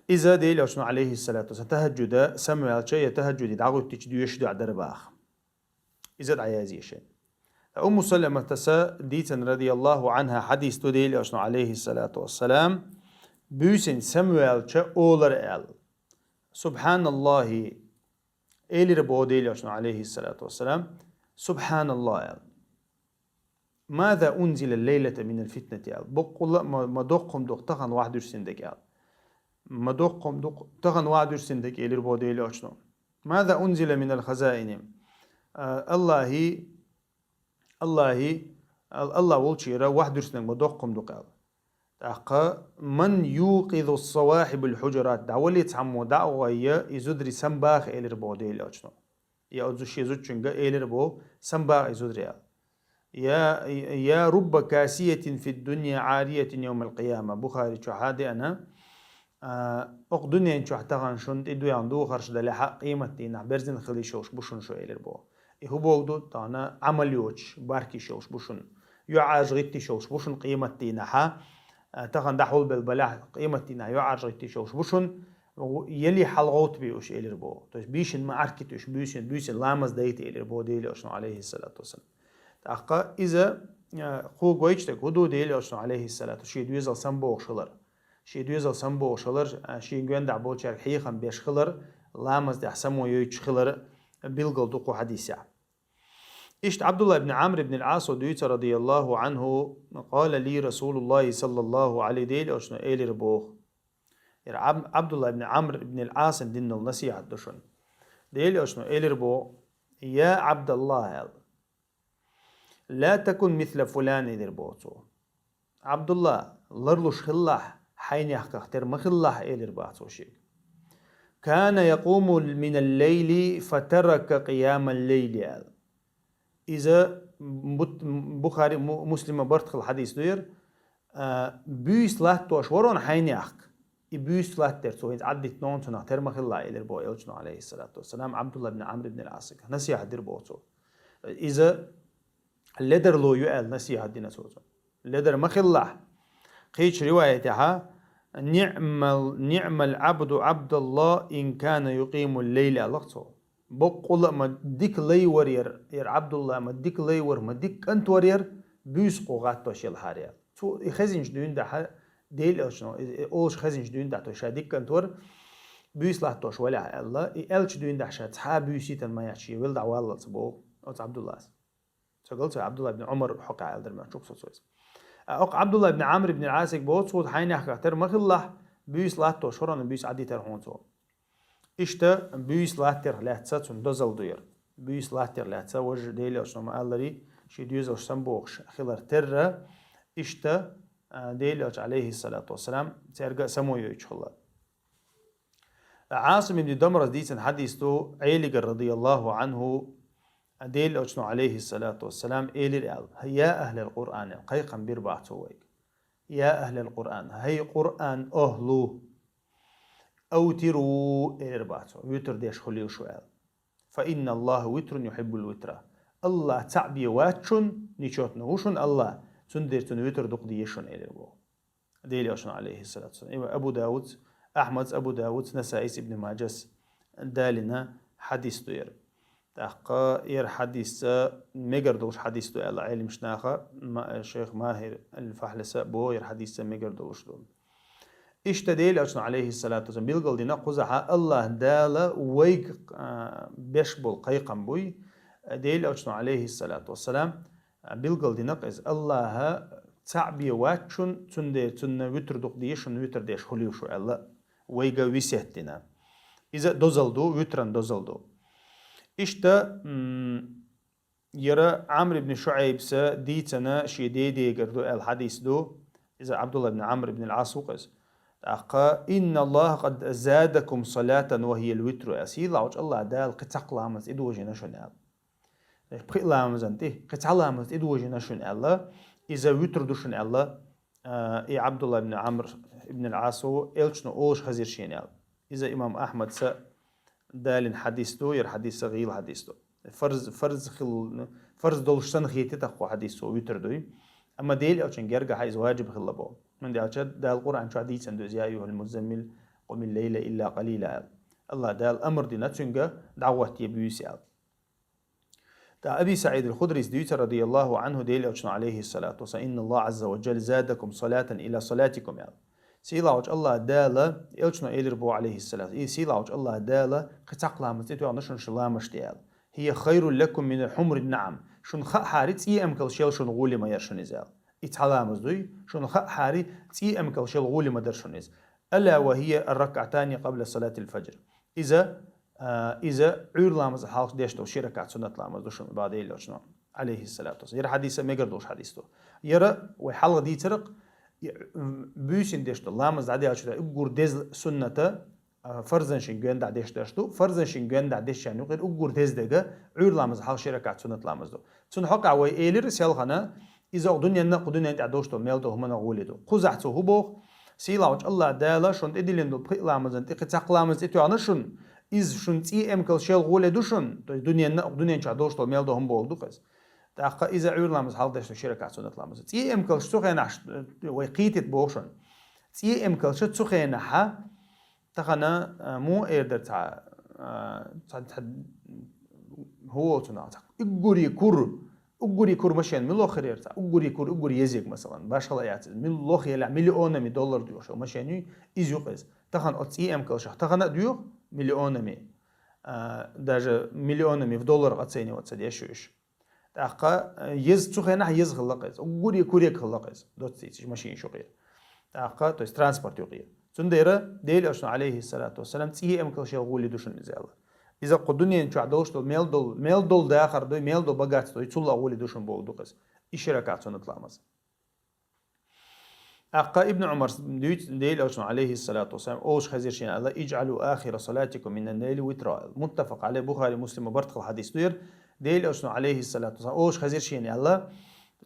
Иза Делан Элчано, عليه الصلاة والسلام, тахӀаджуда самаваьлча я тахӀаджуде дӀагӀуьттича доьшуш доӀа дар баха. Иза дӀаязъе шайна. Умму Саламатас дийцина, رضي الله عنها, хьадис ду Делан Элчано, عليه الصلاة والسلام, буьйсанна самаваьлча олар аьлла. سبحان الله, элира боху Делан Элчано, عليه الصلاة والسلام, سبحان الله аьлла. ماذا أنزل الليلة من الفتنة аьлла. Боккъала а ма, ма доккха хӀума ду-кх тахана вахьа дуьрсина дерг аьлла. Ма доккха хӀума ду-кх тахана вахьа дуьрсина дерг, элира боху Делан Элчано. ماذا أنزل من الخزائن. А, Аллахьи, Аллахьи, Ал-, Аллахь волчуьра вахьа дуьрсинарг ма доккха хӀума ду-кх аьлла. ТӀаккха: من يوقظ صواحب الحجرات, дӀавала цхьаммо дӀа а гӀой, и зударий самабаха, элира боху Делан Элчано. Я оцу шен зудчуьнга элира боху, самабаха и зударий аьлла. يا، يا رب كاسية في الدنيا عارية يوم القيامة. Бухари чохь а деана, а, окху дуьнен чохь тахана шуна тӀедоьгӀна духарш далехьа, къематдийнахь берзина хила йиш йолуш бу шуна шу, элира боху. И хӀун боху ду, тахана Ӏамал йоцуш барх йиш йолуш бу шуна. ЙоӀаржа гӀитта йиш йолуш бу шуна къематдийнахьа, а, тахана дӀахьулбелла балехь, къематдийнахь йоӀаржа гӀитта йиш йолуш бу шуна, яле хьалагӀовттабе уьш, элира боху. То есть бийшина ма Ӏаьркита уьш, буьйсанна, буьйсанна ламаз дайта, элира боху Делан Элчано, عليه الصلاة والسلام. ТӀаккха иза, а, кхо гойчу дерг хӀун ду Делан Элчано, عليه الصلاة, шен доьзал самабохуш хилар. Шен доьзал самабохуш хилар, а, шен гоьндахь болчаьрга хьехам беш хилар, ламаз тӀехь само йойтуш хилар билгал ду кху хьадисехь. Иштта Ӏабдулла ибн Ӏамр ибн ал-Ӏасо дуьйцу, رضي الله عنه: قال لي رسول الله صلى الله عليه, Делан Элчано элира боху. Яра Ӏаб-, Ӏабдулла ибн Ӏамр ибн ал-Ӏасан дина долу насихьат ду шуна. Делан Элчано элира боху: يا عبد الله аьлла. لا تكن مثل فلان, элира боху цо. Ӏабдулла, ларлуш хилалахь, хьайнех кхах тера ма хилалахь, элира боху цо шега. كان يقوم من الليل فترك قيام الليل аьлла. Иза бут-, Бухари, Му-, Муслима барт хилла хьадис ду яра, а, буьйса латтош вара хьайнехк. И буьйса латтадер цо хӀинца Ӏаддитта ногӀун цунах тера ма хилалахь, элира боху Элчано, عليه الصلاة والسلام, Ӏабдулла ибн Ӏамр ибн ал-Ӏасага. Насихьат дира боху цо. Иза ледарло ю аьлла насихьат дина цо цунна. Ледар ма хилалахь. Кхечу риваятехьа: نعم ال-, نعم العبد عبد الله إن كان يقيم الليل аьлла-кх цо. Боккъала а ма дика лай вара яра, яра Ӏабдулла, ма дика лай вара, ма дика кӀант вара яра, буьйса кхо гӀаттош елахьара аьлла. Цо и хезначу дуьйна тӀехь Делан Элчано, и, и олуш хезначу дуьйна тӀехь, то ша дика кӀант вара, буьйса латтош валахь аьлла, и аьллачу дуьйна тӀехь ша цхьа а буьйса йитина ма яц шен велла дӀаваллалц боху оцу Ӏабдуллас. Ца гал ца Ӏабдулла ибн Ӏумар хьокъехь аьлла дара моьтту, чу со иза. А, окху Ӏабдулла ибн Ӏамр ибн ал-Ӏасига боху цо, хьайнех кхах тера ма хилалахь, Буьйса латтош хӀорана буьйса Ӏадитар хьуна цо. Иштта буьйса латтарх лаьцна цунна дозалла ду яр. Буьйса латтарх лаьцна важа Делан Элчано ма-аллара, ший доьзалш самабохуш хилар терра, иштта, а, Делан Элча, алейхиссалату вассалам, цаьрга а само йойтуш хилла. Ӏасим ибн Дамрас дийцина хьадис ду, Ӏелигара, радияллаху Ӏанху, Делан Элчано, алейхиссалату вассалам, элира аьлла: «Я ахӀлал Къуръан», — аьлла, кхайкхам бир бац цо вайга. «Я ахӀлал Къуръан», хӀай Къуръан ахӀлу, «автиру», — элира бац цо, витр деш хуьлийла шу аьлла. «Фа инна Аллаха витрун юхиббул витра». Аллах цхьаъ бен вац шун, нечётный ву шун Аллах, цундела цунна витр дукха де шун, элира боху Делан Элчано, алейхиссалату вассалам. Имам Абу Давуд, Ахьмад, Абу Давуд, Насаис, Ибн Маджас далина хьадис ду яр. ТӀаккха яр хьадисца мегар долуш хьадис ду аьлла Ӏелимаш наха, ма-, шейх Махир аль-Фахьлиса бо яр хьадисца мегар долуш ду. Иштта Делан Элчано, алейхиссалату вассалам, билгал дина кхузахьа Аллах Дала вайга, а, беш болу кхайкхам буй. Делан Элчано, алейхиссалату вассалам, а, билгал дина иза: Аллаха цхьаъ бен вац шун, цундела цунна витр дукха де шун, витр деш хуьлийла шу аьлла, вайга весет дина. Иза дозалла ду, витран дозалла ду. Иштта, м, яра Ӏамр ибн ШуӀайбса дийцина шен дедегара ду аьлла хьадис ду. Иза Ӏабдулла ибн Ӏамр ибн аль-Ӏас ву-кх иза. ТӀаккха: «Инна Аллаха къад задакум салатан ва хӀиял витру», — аьлла. Сийлахьчу Аллах Дала кхин цхьа ламаз тӀедожийна шуна аьлла. Пхи ламазан тӀе, кхин цхьа ламаз тӀедожийна шуна аьлла. Иза витр ду шуна аьлла. А, и Ӏабдулла ибн Ӏамр ибн аль-Ӏас ву, Элчано олуш хезира шена аьлла. Иза имам Ахьмадса далина хьадис ду, яр хьадисса гӀийла хьадис ду. Фарз, фарз хил-, фарз долуш санна хетий тӀаккха хьадис цо витр дуй. Амма Делан Элчан гергахьа иза ваджиб хилла боху. ХӀунда аьлча Дала Къуръан чохь дийцина ду иза: «Я айюхал муззаммил, къумил лайла илла къалила», — аьлла. Аллах Дала амр дина цуьнга: «ДӀагӀотте буьйса», — аьлла. ТӀаккха Аби СаӀид аль-Худрис дуьйцу, радияллаху Ӏанху, Делан Элчано, алейхиссалату вассалам: «Инна Аллаха Ӏазза ва джалла задакум салатан ила салатикум», — аьлла. Сийлахьчу Аллах Дала, Элчано элира боху, алейхиссалату, и сийлахьчу Аллах Дала кхин цхьа ламаз тӀетоьхна шуна шу ламаз тӀе аьлла. «ХӀия хайрун лакум мин хьумрин наӀам». Шуна хаахьара цӀе эмкал шел шуна гӀоли ма яра шуна иза аьлла. И цхьа ламаз дуй, шуна хаахьара цӀе эмкал шел гӀоли ма дара шуна иза. «Ала ва хӀия ар-ракъатани къабла салатил фаджр». Иза, а, иза Ӏуьйра ламаза хьалха деш долу ши ракаӀат суннат ламаз ду шуна, боху Делан Элчано, алейхиссалату вассалам. Яр хьадисса мегар долуш хьадис ду. Яра вай хьалха дийцаракх, и, м, буьйсина деш долу ламаз дӀадаьлча уггар деза сунната, а, фарзан шин гоьнда дӀа деш дарш ду, фарзан шин гоьнда дӀа деш шен юкъера уггар деза дега Ӏуьйра ламаза хьалха ши ракаӀат суннат ламаз ду. Цунна хьокъехь вай элира селхана, иза окху дуьненна а, кху дуьнен тӀехь долуш долу мел долу хӀуманах гӀоле ду. Кхузахь цо хӀун боху? Сийлахьчу Аллах Дала шуна тӀедиллина долу пхи ламазан тӀе кхин цхьа ламаз тӀетоьхна шуна, иза шуна цӀе эмкал шел гӀоле ду шуна, то есть дуьненна а, окху дуьнен чохь долуш долу мел долу хӀума боху ду-кх иза. ТӀаккха иза Ӏуьйра ламаз хьалха деш долу ши ракаӀат суннат ламаз. ЦӀе эмкалш цу хенахь ш-, вай кхийтийта боху шуна. ЦӀе эмкалш цу хенахьа Тахана, а, муха эр дара цхьа, а, цхьа, цхьа хӀу волу цунах цхьа. Уггаре кура, уггаре кура машен мила хир яра цхьа? Уггаре кура, уггаре езег, масалан, башхала яц иза. Мила лоха елахь, миллионами доллар доьхуш машен ю, иза ю-кх иза. Тахана оцу цӀе эмкалшах тахана а доьху миллионами, а, даже миллионами в долларах оценивать ца деш ю уьш. ТӀаккха, э, еза цу хенахь еза хилла-кх иза. Уггаре куьриг хилла-кх иза. Доцца дийцича машина юкъе. ТӀаккха, то есть транспорт юкъе. Цундела Делан Элчано, алейхиссалату вассалам, цӀе эмкал шел гӀоле ду шуна иза аьлла. Иза кху дуьнен чохь долуш долу, мел долу, мел долу дахар дуй, мел долу богатство дуй, цул а гӀоле ду шуна боху ду-кх иза. И ши ракаӀат суннат ламаз. ТӀаккха Ибн Ӏумарс дуьйцу Делан Элчано, алейхиссалату вассалам, олуш хезира шена аьлла: «Иджъалу ахира салатикум минан лайли витра». Муттафакъ алей, Бухари, Муслима барт хилла хьадис ду яр. Делан Элчано, алейхиссалату вассалам, олуш хезира шена аьлла: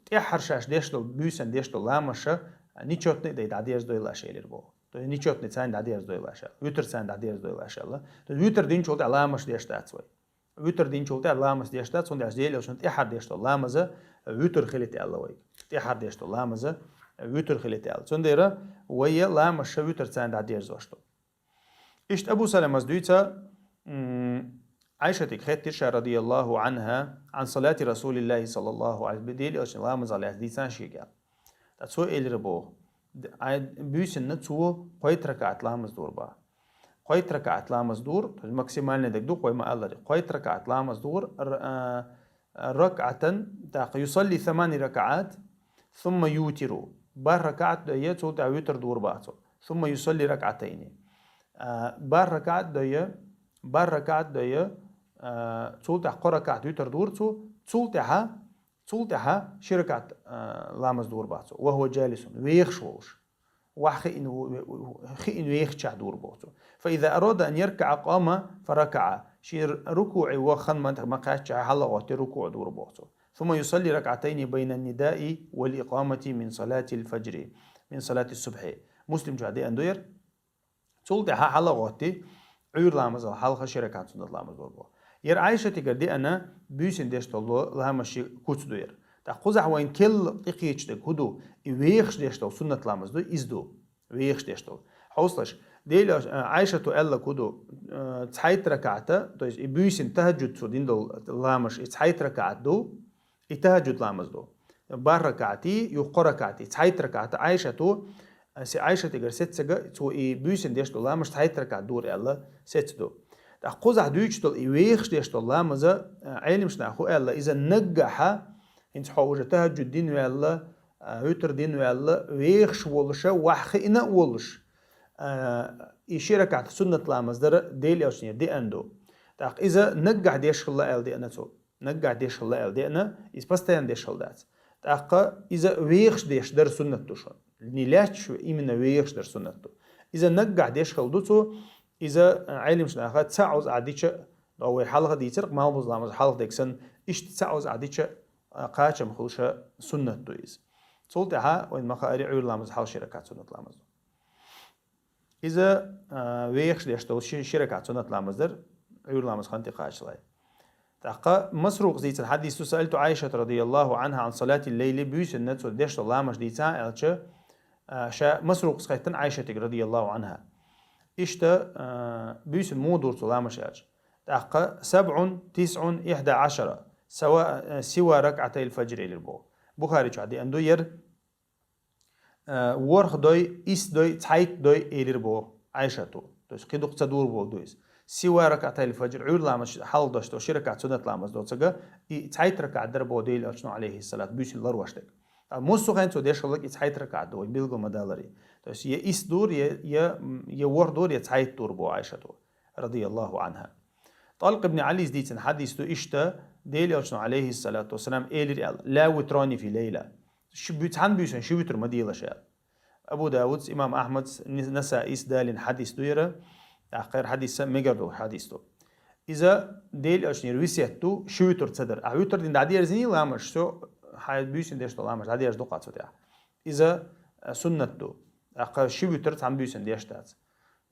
«ТӀаьххьара шаьш деш долу, буьйсанна деш долу ламазаш нечётный дай дӀадерзадойла аша», — элира боху. То есть нечётный царна дӀадерзадойла аша аьлла. Витр царна дӀадерзадойла аша аьлла. То есть витр динчул тӀаьхьа ламазаш деш дац вай. Витр динчул тӀаьхьа ламаз деш дац, цундела Делан Элчано тӀаьххьара деш долу ламаза витр хилийта аьлла вайга. ТӀаьххьара деш долу ламаза витр хилийта аьлла. Цундела вай ламазаш витр царна дӀадерзош ду. Иштта Абу Саламас дуьйцу, м, Ӏайшатига хеттира ша, радияллаху Ӏанха, Ӏан салати Расулиллахи саллаллаху алейхи ва саллам, Делан Элчан ламазах лаьцна дийцина шега. Ткъа цо элира боху, д-, ай, буьйсанна цо кхойтта ракаӀат ламаз дора боху. Кхойтта ракаӀат ламаз дора, то есть максимальный дерг ду, кхой ма-аллара. Кхойтта ракаӀат ламаз дора, р-, а, ракаӀатан, тӀаккха юсалли самани ракаӀат, сумма ютиру. БархӀ ракаӀат дой, цул тӀаьхьа витр дора боху цо. ثم يصلي ركعتين. А, бархӀ ракаӀат дойя, бархӀ ракаӀат дойя, а, цул тӀехьа кхо ракаӀат витр дора цо, цул тӀехьа, цул тӀехьа ши ракаӀат, а, ламаз дора боху цо. وهو جالس, вехаш волуш. Ваха хиъна, хиъна вехачехь дора боху цо. فإذا أراد أن يركع قام فركع. Шен рукуӀе ваха хан ма, ма кхаьччехь хьала а гӀоттий рукуӀ дора боху цо. ثم يصلي ركعتين بين النداء والإقامة من صلاة الفجر، من صلاة الصبح. Муслим чохь деана ду яра. Цул тӀаьхьа хьала а гӀоттий, Ӏуьйра ламазал хьалха ши ракаӀат суннат ламаз дора боху. Яра Ӏайшатигара деана, буьйсанна деш долу ламазаш куц ду яра. ТӀаккха кхузахь вайна керла тӀекхеча дерг хӀун ду? И вехаш деш долу суннат ламаз ду, иза ду. Вехаш деш долу. Хьовсалаш, Дела, а, Ӏайшата аьлларг хӀун ду, а, цхьайтта ракаӀата, то есть и буьйсанна тахӀаджуд цо дина долу ламазаш, и цхьайтта ракаӀат ду, и тахӀаджуд ламаз ду. БархӀ ракаӀатий, юха кхо ракаӀатий, цхьайтта ракаӀата Ӏайшата, а, се-, Ӏайшатигара сеццага, цо и буьйсанна деш долу ламазаш цхьайтта ракаӀат дора аьлла, сецна ду. ТӀаккха кхузахь дуьйцуш долу и вехаш деш долу ламаза, а, Ӏеламнаха хӀун аьлла, иза наггахьа, хӀинца хьо уже тахӀаджуд дина ваьлла, а, витр дина ваьлла, вехаш волуша, ваха хиъна а волуш, а, и ши ракаӀат суннат ламаз дара Дела Элчанера деана ду. ТӀаккха иза наггахь деш хилла аьлла деана цо. Наггахь деш хилла аьлла деана, иза постоянно деш хилла дац. ТӀаккха иза вехаш деш дара суннат ду шуна. Не лаьтташ именно вехаш дара суннат ду. Иза наггахь деш хилла ду цо, иза, а, Ӏеламнаха цхьа Ӏуза а дича, вай хьалха дийцира, малхбуза ламаз хьалха дерг санна, иштта цхьа Ӏуза а дича, а, кхачам хуьлуша суннат ду иза. Цул тӀаьхьа вайна ма хаара Ӏуьйра ламаз хьалха ши ракаӀат суннат ламаз ду. Иза, а, вехаш деш долу ши, ши ракаӀат суннат ламаз дара, Ӏуьйра ламаз хан тӀекхачале. ТӀаккха Масрукъас дийцина хьадис ду, سألت عائشة رضي الله عنها عن صلاة الليل, буьйсанна цо деш долу ламазаш дийцахьа аьлча, а, ша Масрукъас хаьттина Ӏайшатига, رضي الله عنها. Иштта, а, буьйсанна муха дора цо ламазаш аьлча. ТӀаккха سبع، تسع، إحدى عشر, سواء، а, سوى ركعتي الفجر элира боху. Бухари чохь деана ду яра. Э, ворхӀ дой, исс дой, цхьайтта дой элира боху Ӏайшата. То есть кхин дукха ца дора боху ду иза. سوى ركعتي الفجر, Ӏуьйра ламаз хьалха деш долу ши ракаӀат суннат ламаз доцург, и цхьайтта ракаӀат дара боху Дела Элчано, عليه الصلاة, буьйсанна ларвеш дерг. А массо а хенахь цо деш хилла и цхьайтта ракаӀат ду, вайна билгал ма даларе. То есть я исс дора, я, я, я ворхӀ дора, я цхьайтта дора боху Ӏайшата, رضي الله عنها. ТӀалкъ ибн Ӏалис дийцина хьадис ду иштта, Дела Элчано, عليه الصلاة والسلام, элира аьлла: لا وتران في ليلة. Ши буь-, цхьана буьйсанна ши витр ма делаш аьлла. Абу Давудс, имам Ахмадс, Ни-, Насаис далийна хьадис ду яра, тӀаккха хӀара хьадис а мегар долу хьадис ду. Иза Дела Элчанера весет ду, ши витр ца дара. Ахь витр дина дӀадерзиний ламазаш, всё, хьайн буьйсанна деш долу ламазаш дӀадерза ду-кх цу тӀехь. Иза, а, суннат ду. ТӀаккха ши витр цхьана буьйсанна деш дац.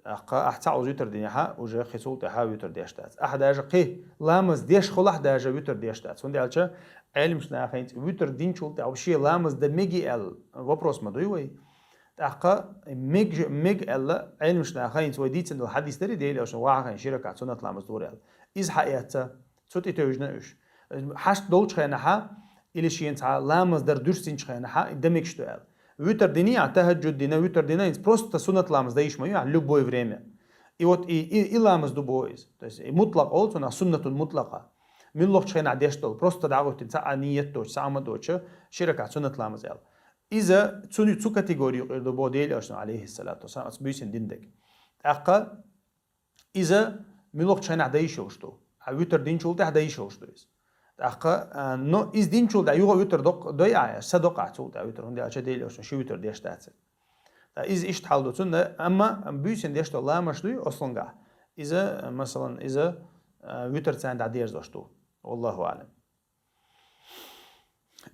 ТӀаккха ахь цхьа Ӏуза витр динехь, уже кхин цул тӀаьхьа витр деш дац. Ахь даже кхин ламаз деш хилахь, даже витр деш дац. ХӀунда аьлча Ӏеламнаха хӀинца витр динчул тӀаьхьа вообще ламаз дан мегий аьлла вопрос ма дуй вай. ТӀаккха мег-, мега аьлла Ӏеламнаха хӀинца вай дийцина долу хьадис дарий, Дела Элчано ваха хиъна ши ракаӀат суннат ламаз дора аьлла. Иза хьаэцна, цу тӀе тевжина уьш. Хьашт долчу хенахь, или шена цхьа ламаз дар дуьрсинчу хенахь, и дан мегаш ду аьлла. Витр динехь, тахӀаджуд дина, витр дина, хӀинца просто суннат ламаз дан йиш ма ю, любое время. И вот и, и, и ламаз ду боху иза. То есть и мутлакъ олу цунах, суннатун мутлакъа. Муьлххачу хенахь деш долу, просто дӀагӀуьттина, цхьа а ниет доцуш, цхьа а ма доцуш, ши ракаӀат суннат ламаз аьлла. Иза цу, цу категорию юкъера ду боху Дела Элчано, عليه الصلاة والسلام, оцу буьйсанна дина дерг. ТӀаккха иза муьлххачу хенахь дан йиш йолуш ду. Ахь витр динчул тӀаьхьа дан йиш йолуш ду иза. ТӀаккха, а, но иза динчул тӀаьхьа юха витр доккха, дой ахь, са доккха ахь цул тӀаьхьа витр, хӀунда аьлча Дела Элчано ши витр деш дац. Ткъа иза иштта хьал ду цунна, амма буьйсанна деш долу ламазаш дуй ослунгахь. Иза, масалан, иза, а, витр царна дӀадерзош ду. والله أعلم.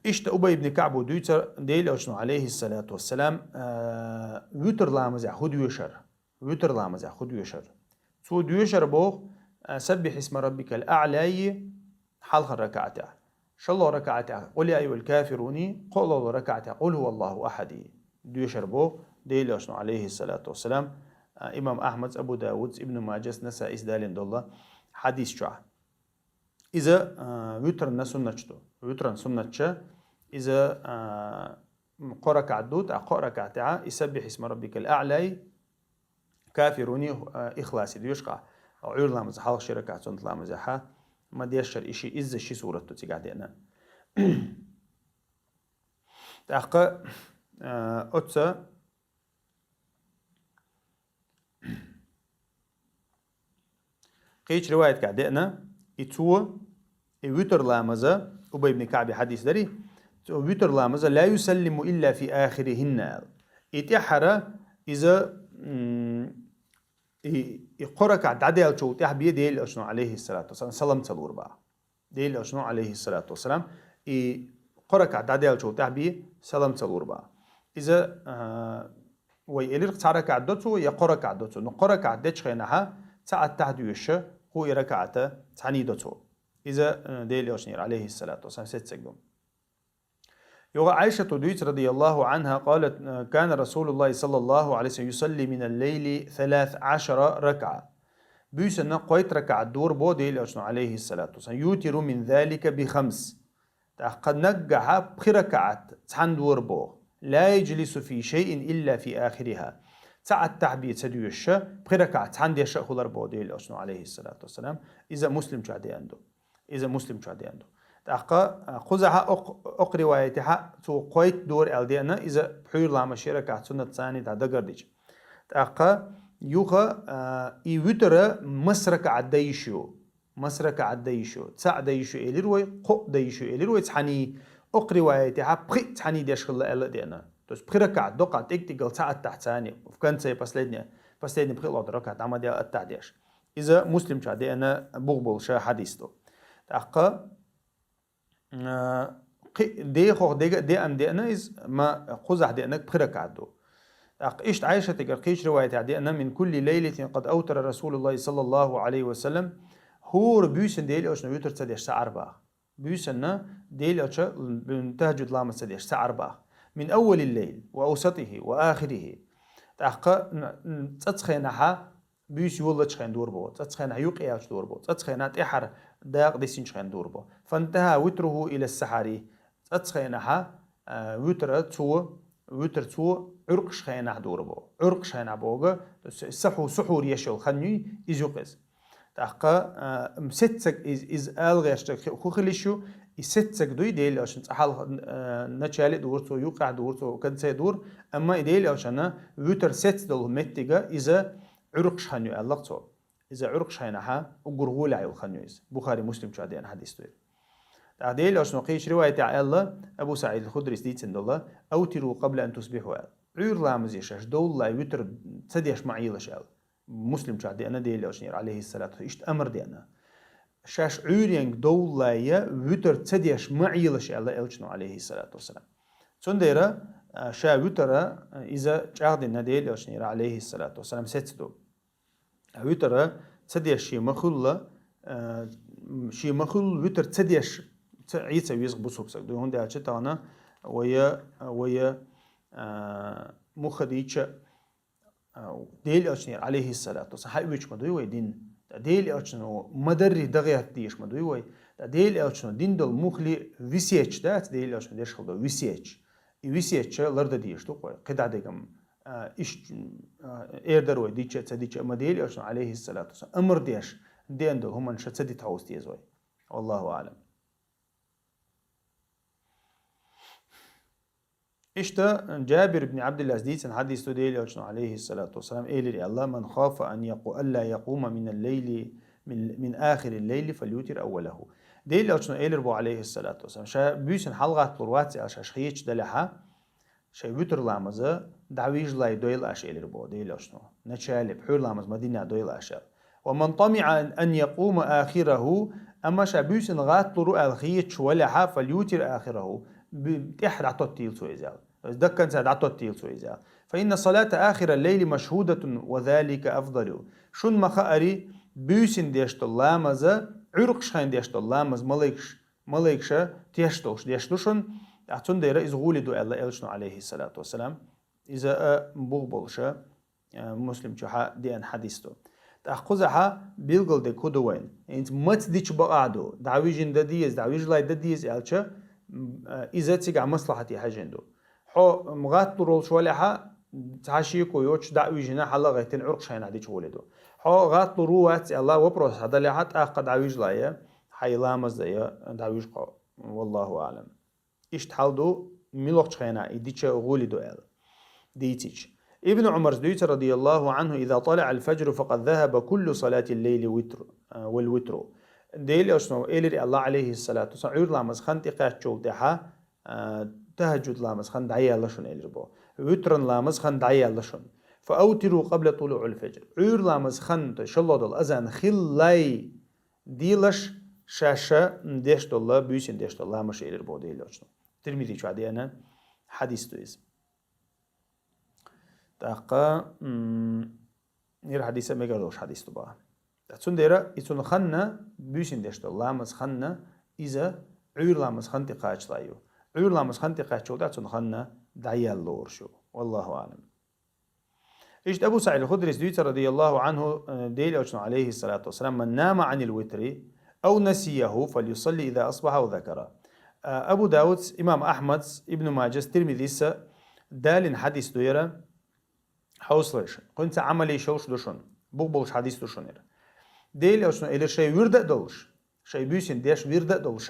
Иштта Убай ибн КаӀба дуьйцура Дела Элчано, عليه الصلاة والسلام, а, витр ламазехь хӀун доьшура? Витр ламазехь хӀун доьшура? Цо доьшура боху, а, سبح اسم ربك الأعلى хьалхара ракаӀатехь. ШолгӀа ракаӀатехь قل يا أيها الكافرون, кхоалгӀа ракаӀатехь قل هو الله أحد. Доьшура боху Дела Элчано, عليه الصلاة والسلام, а, имам Ахмадс, Абу Давудс, Ибн Маджас, Насаис далийна долу хьадис чохь. Иза, а, витран суннаташ ду. Витран суннаташ, иза, а, кхо ракаӀат ду, тӀаккха кхо ракаӀатехь и سبح اسم ربك الأعلى, кафируни, а, ихласи доьшу-кх. Ӏуьйра ламаз хьалха ши ракаӀат суннат ламазехь ма дешшара, и ши, изза ши сурат ду цигахь деана. ТӀаккха, а, оццу Кхечу риваятехь деана, и цо, и витр ламаза, Убай ибн КаӀби хьадис дарий, цо витр ламаза: «لا يسلم إلا في آخرهن», аьлла. И тӀаьххьара иза, м, и, и кхо ракаӀат дӀадаьллачул тӀаьхьа бен Делан Элчано, алейхиссалату вассалам, салам ца лур бах. Делан Элчано, алейхиссалату вассалам, и кхо ракаӀат дӀадаьллачул тӀаьхьа бен салам ца лур бах. Иза, а, вай элира, цхьа ракаӀат до цо, я кхо ракаӀат до цо. Ну, кхо ракаӀат дечу хенахьа, цхьа аттахьа доьшуш, кхо и ракаӀата цхьаьний до цо. Иза, а, Делан Элчанера, алейхиссалату вассалам, сеццаг ду. Юха Ӏайшата дуьйцу, радияллаху анхьа, قالت: كان رسول الله صلى الله عليه وسلم يصلي من الليل ثلاث عشر ركعة. Буьйсанна кхойтта ракаӀат дора бох Делан Элчано, алейхиссалату вассалам. يوتر من ذلك بخمس. ТӀаккха наггахьа пхи ракаӀат цхьаьна дора бох. لا يجلس في شيء إلا في آخرها. Цхьа аттахьа бен ца доьшуш, пхи ракаӀат цхьаьна деш а хилар бох Делан Элчано, алейхиссалату вассалам. Иза Муслим чохь деана ду. Иза Муслим чохь деана ду. ТӀаккха, а, кхузахьа окх-, окх риваятехьа цо кхойтта дора аьлла деана, иза пхьуьйра ламаз ши ракаӀат суннат саний дӀа дагардича. ТӀаккха юха, а, и витр масса ракаӀат дан йиш ю. Масса ракаӀат дан йиш ю. Цхьаъ дан йиш ю элира вай, кхоъ дан йиш ю элира вай, цхьаьний, окх риваятехьа пхиъ цхьаьний деш хилла аьлла а деана. То есть пхи ракаӀат доккха тӀиг-тӀигал цхьа аттахьа цхьаьний, в конце последняя, последний пхи лодар ракаӀат дӀа ма дел аттахьа деш. Иза Муслим чохь деана бух болуш хьадис ду. ТӀаккха, а, кхи-, дехох дега а деана деана иза, ма кхузахь деанарг пхи ракаӀат ду. ТӀаккха иштта Ӏайшатигара кхечу риваятехь деана: من كل ليلة قد أوتر رسول الله صلى الله عليه وسلم. ХӀора буьйсанна Делан Элчано витр ца деш ца Ӏара бах. Буьйсанна Делан Элча тахьаджуд ламаз ца деш ца Ӏара бах. من أول الليل وأوسطه وآخره. ТӀаккха н-, н-, цӀацхенахьа буьйса йоллачу хенахь дора бох, цӀацхьа хенахь юкъ яьлча дора бох, цӀацхьа хенахь тӀаьхьара дакъа дисинчу хенахь дора бох. فانتهى وتره إلى السحر. ЦӀацхьа хенахьа, а, витр цо, витр цо Ӏуьркъаш хенахь дора бох. Ӏуьркъаш хенахь боху, с-, сахьу-, сухьур еш йолу хан юй, иза юкъа иза. ТӀаккха, а, м, сеццаг из-, иза ала гӀерташ хи-, хӀун хила йиш ю, и сеццаг дуй, Делан Элчано цкъа хьалха, а, начале а дора цо, юкъахь а дора цо, конце а дора, амма и Делан Элчано витр сецна долу меттига иза Ӏуьркъаш хан ю аьлла-кх цо. Иза Ӏуьркъаш хенахьа уггар гӀолехь йолу хан ю иза. Бухари, Муслим чохь деана хьадис ду иза. ТӀаккха Делан Элчано кхечу риваятехь аьлла, Абу СаӀид аль-Худрис дийцина долу: أوتروا قبل أن تصبحوا, аьлла. Ӏуьйра ламазе шаьш довлале витр ца деш ма Ӏелаш, аьлла. Муслим чохь деана Делан Элчанера, алейхиссалату, иштта амар деана. Шаьш Ӏуьйренга довлале витр ца деш ма Ӏелаш, аьлла Элчано, алейхиссалату вассалам. Цундела, а, ша витр, а, иза чӀагӀдина Делан Элчанера, алейхиссалату вассалам, сецна ду. Витр ца деш шен ма хуьлла, а, шен ма хуьлла витр ца деш, ца, Ӏе ца веза бусалба стаг ду. ХӀунда аьлча тахана вай, вай, а, муха дийча, а, Делан Элчанера, алейхиссалату вассалам, хьаоьцуш ма дуй вай дин. ТӀаккха Делан Элчано ма-дарра дан гӀерта дезаш ма дуй вай. ТӀаккха Делан Элчано дина долу мухали весеташ дац, Делан Элчано деш хила долу весеташ. И весеташ лардан дезаш ду-кх вай. КхидӀа дегам, а, иштта, а, эр дара вай дича а, ца дича а, амма Делан Элчано, алейхиссалату вассалам, амар деш деана долу хӀуманаш ца дита хьовса деза вай. Валлаху аӀлам. Иштта Джабир ибн Абдиллас дийцина хьадис ду, Делан Элчано, алейхиссалату вассалам, элира аьлла: من خاف أن يقو-، ألا يقوم من الليل، من، من آخر الليل فليوتر أوله. Делан Элчано элира боху, алейхиссалату вассалам, ша буьйсанна хьалагӀатталур вац аьлла шаьш хеташ далехьа, шайн витр ламаза дӀавижале дойла аша элира боху Делан Элчано. Начале, пхьуьйра ламаз ма дина дойла аша аьлла. ومن طمع أن يقوم آخره, амма ша буьйсанна гӀатталур ву аьлла хеташ валехьа, فليوتر آخره, би-, тӀаьхьа дӀатоттийла цо иза аьлла. То есть до конца дӀатоттийла цо иза аьлла. فإن صلاة آخر الليل مشهودة وذلك أفضل. Шуна ма-хаъара, буьйсанна деш долу ламаза, Ӏуьркъаш хенахь деш долу ламаз малайкаш малайкаша теш долуш деш ду шуна, тӀаккха цундела иза гӀоле ду аьлла Элчано, алейхиссалату вассалам. Иза а бух болуша, а, Муслим чохьа деана хьадис ду. ТӀаккха кхузахьа билгалдерг хӀун ду вайна? ХӀинца маца дича бакъахь ду, дӀавижина дан деза, дӀавижале дан деза аьлча, м, а, иза цигахь маслахьате хьаьжжина ду. Хьо, м, гӀатталур волуш валехьа, цхьа шеко йоцуш дӀа а вижина, хьала а гӀеттина, Ӏуьркъаш хенахь дича гӀоле ду. Хьо гӀатталур ву вац аьлла вопрос хьадалехьа, тӀаккха дӀавижале, хьайн ламаз дан, дӀавижа хьо. Валлаху аӀлам. Иштта хьал ду, муьлхачу хенахь и дича гӀоле ду аьлла дийцича. Ибн Ӏумарс дуьйцу, радияллаху анхӀу: إذا طلع الفجر فقد ذهب كل صلاة الليل وتر. а, валь-витру. Делан элчано элира аьлла, Ӏалайхи ссалату вассалам, Ӏуьйра ламаза хан тӀекхаьччул тӀехьа, а, тахӀаджуд ламаза хан дӀаяьлла шуна элира бо. Витран ламаза хан дӀаяьлла шуна. Фа автиру къабла тулуӀиль фаджр. Ӏуьйра ламаза хан, то есть шоллагӀа дола азан хиллале делаш шаьш деш дола, буьйсанна деш дола ламазаш элира бо Делан элчано. Тирмизе чу деана хьадис ду иза. ТӀаккха, м, ира хьадис а мегар долуш хьадис ду баха. ТӀаккха цундела и цунна ханна, буьйсанна деш дола ламаза ханна, иза Ӏуьйра ламаза хан тӀекхачале ю. Ӏуьйра ламаза хан тӀекхаьччул тӀехьа цунна ханна дӀаяьлла лоруш ю. Валлаху аӀлам. Иштта Абу СаӀид аль-Худрис дуьйцу, радияллаху Ӏанху, э, Делан элчано, Ӏалайхи ссалату вассалам: «Ман нама Ӏаниль витри, ав насияху, фальюсалли иза асбахьа ав закара». Э, Абу Давудс, имам Ахьмадс, Ибн Маджас, Тирмизис далийна хьадис ду яра, хьовсалаш. Кхуьнца Ӏамал еш йолуш ду шуна. Бух болуш хьадис ду шуна яра. Делан элчано элира шайн вирд а долуш, шайн буьйсанна деш вирд а долуш,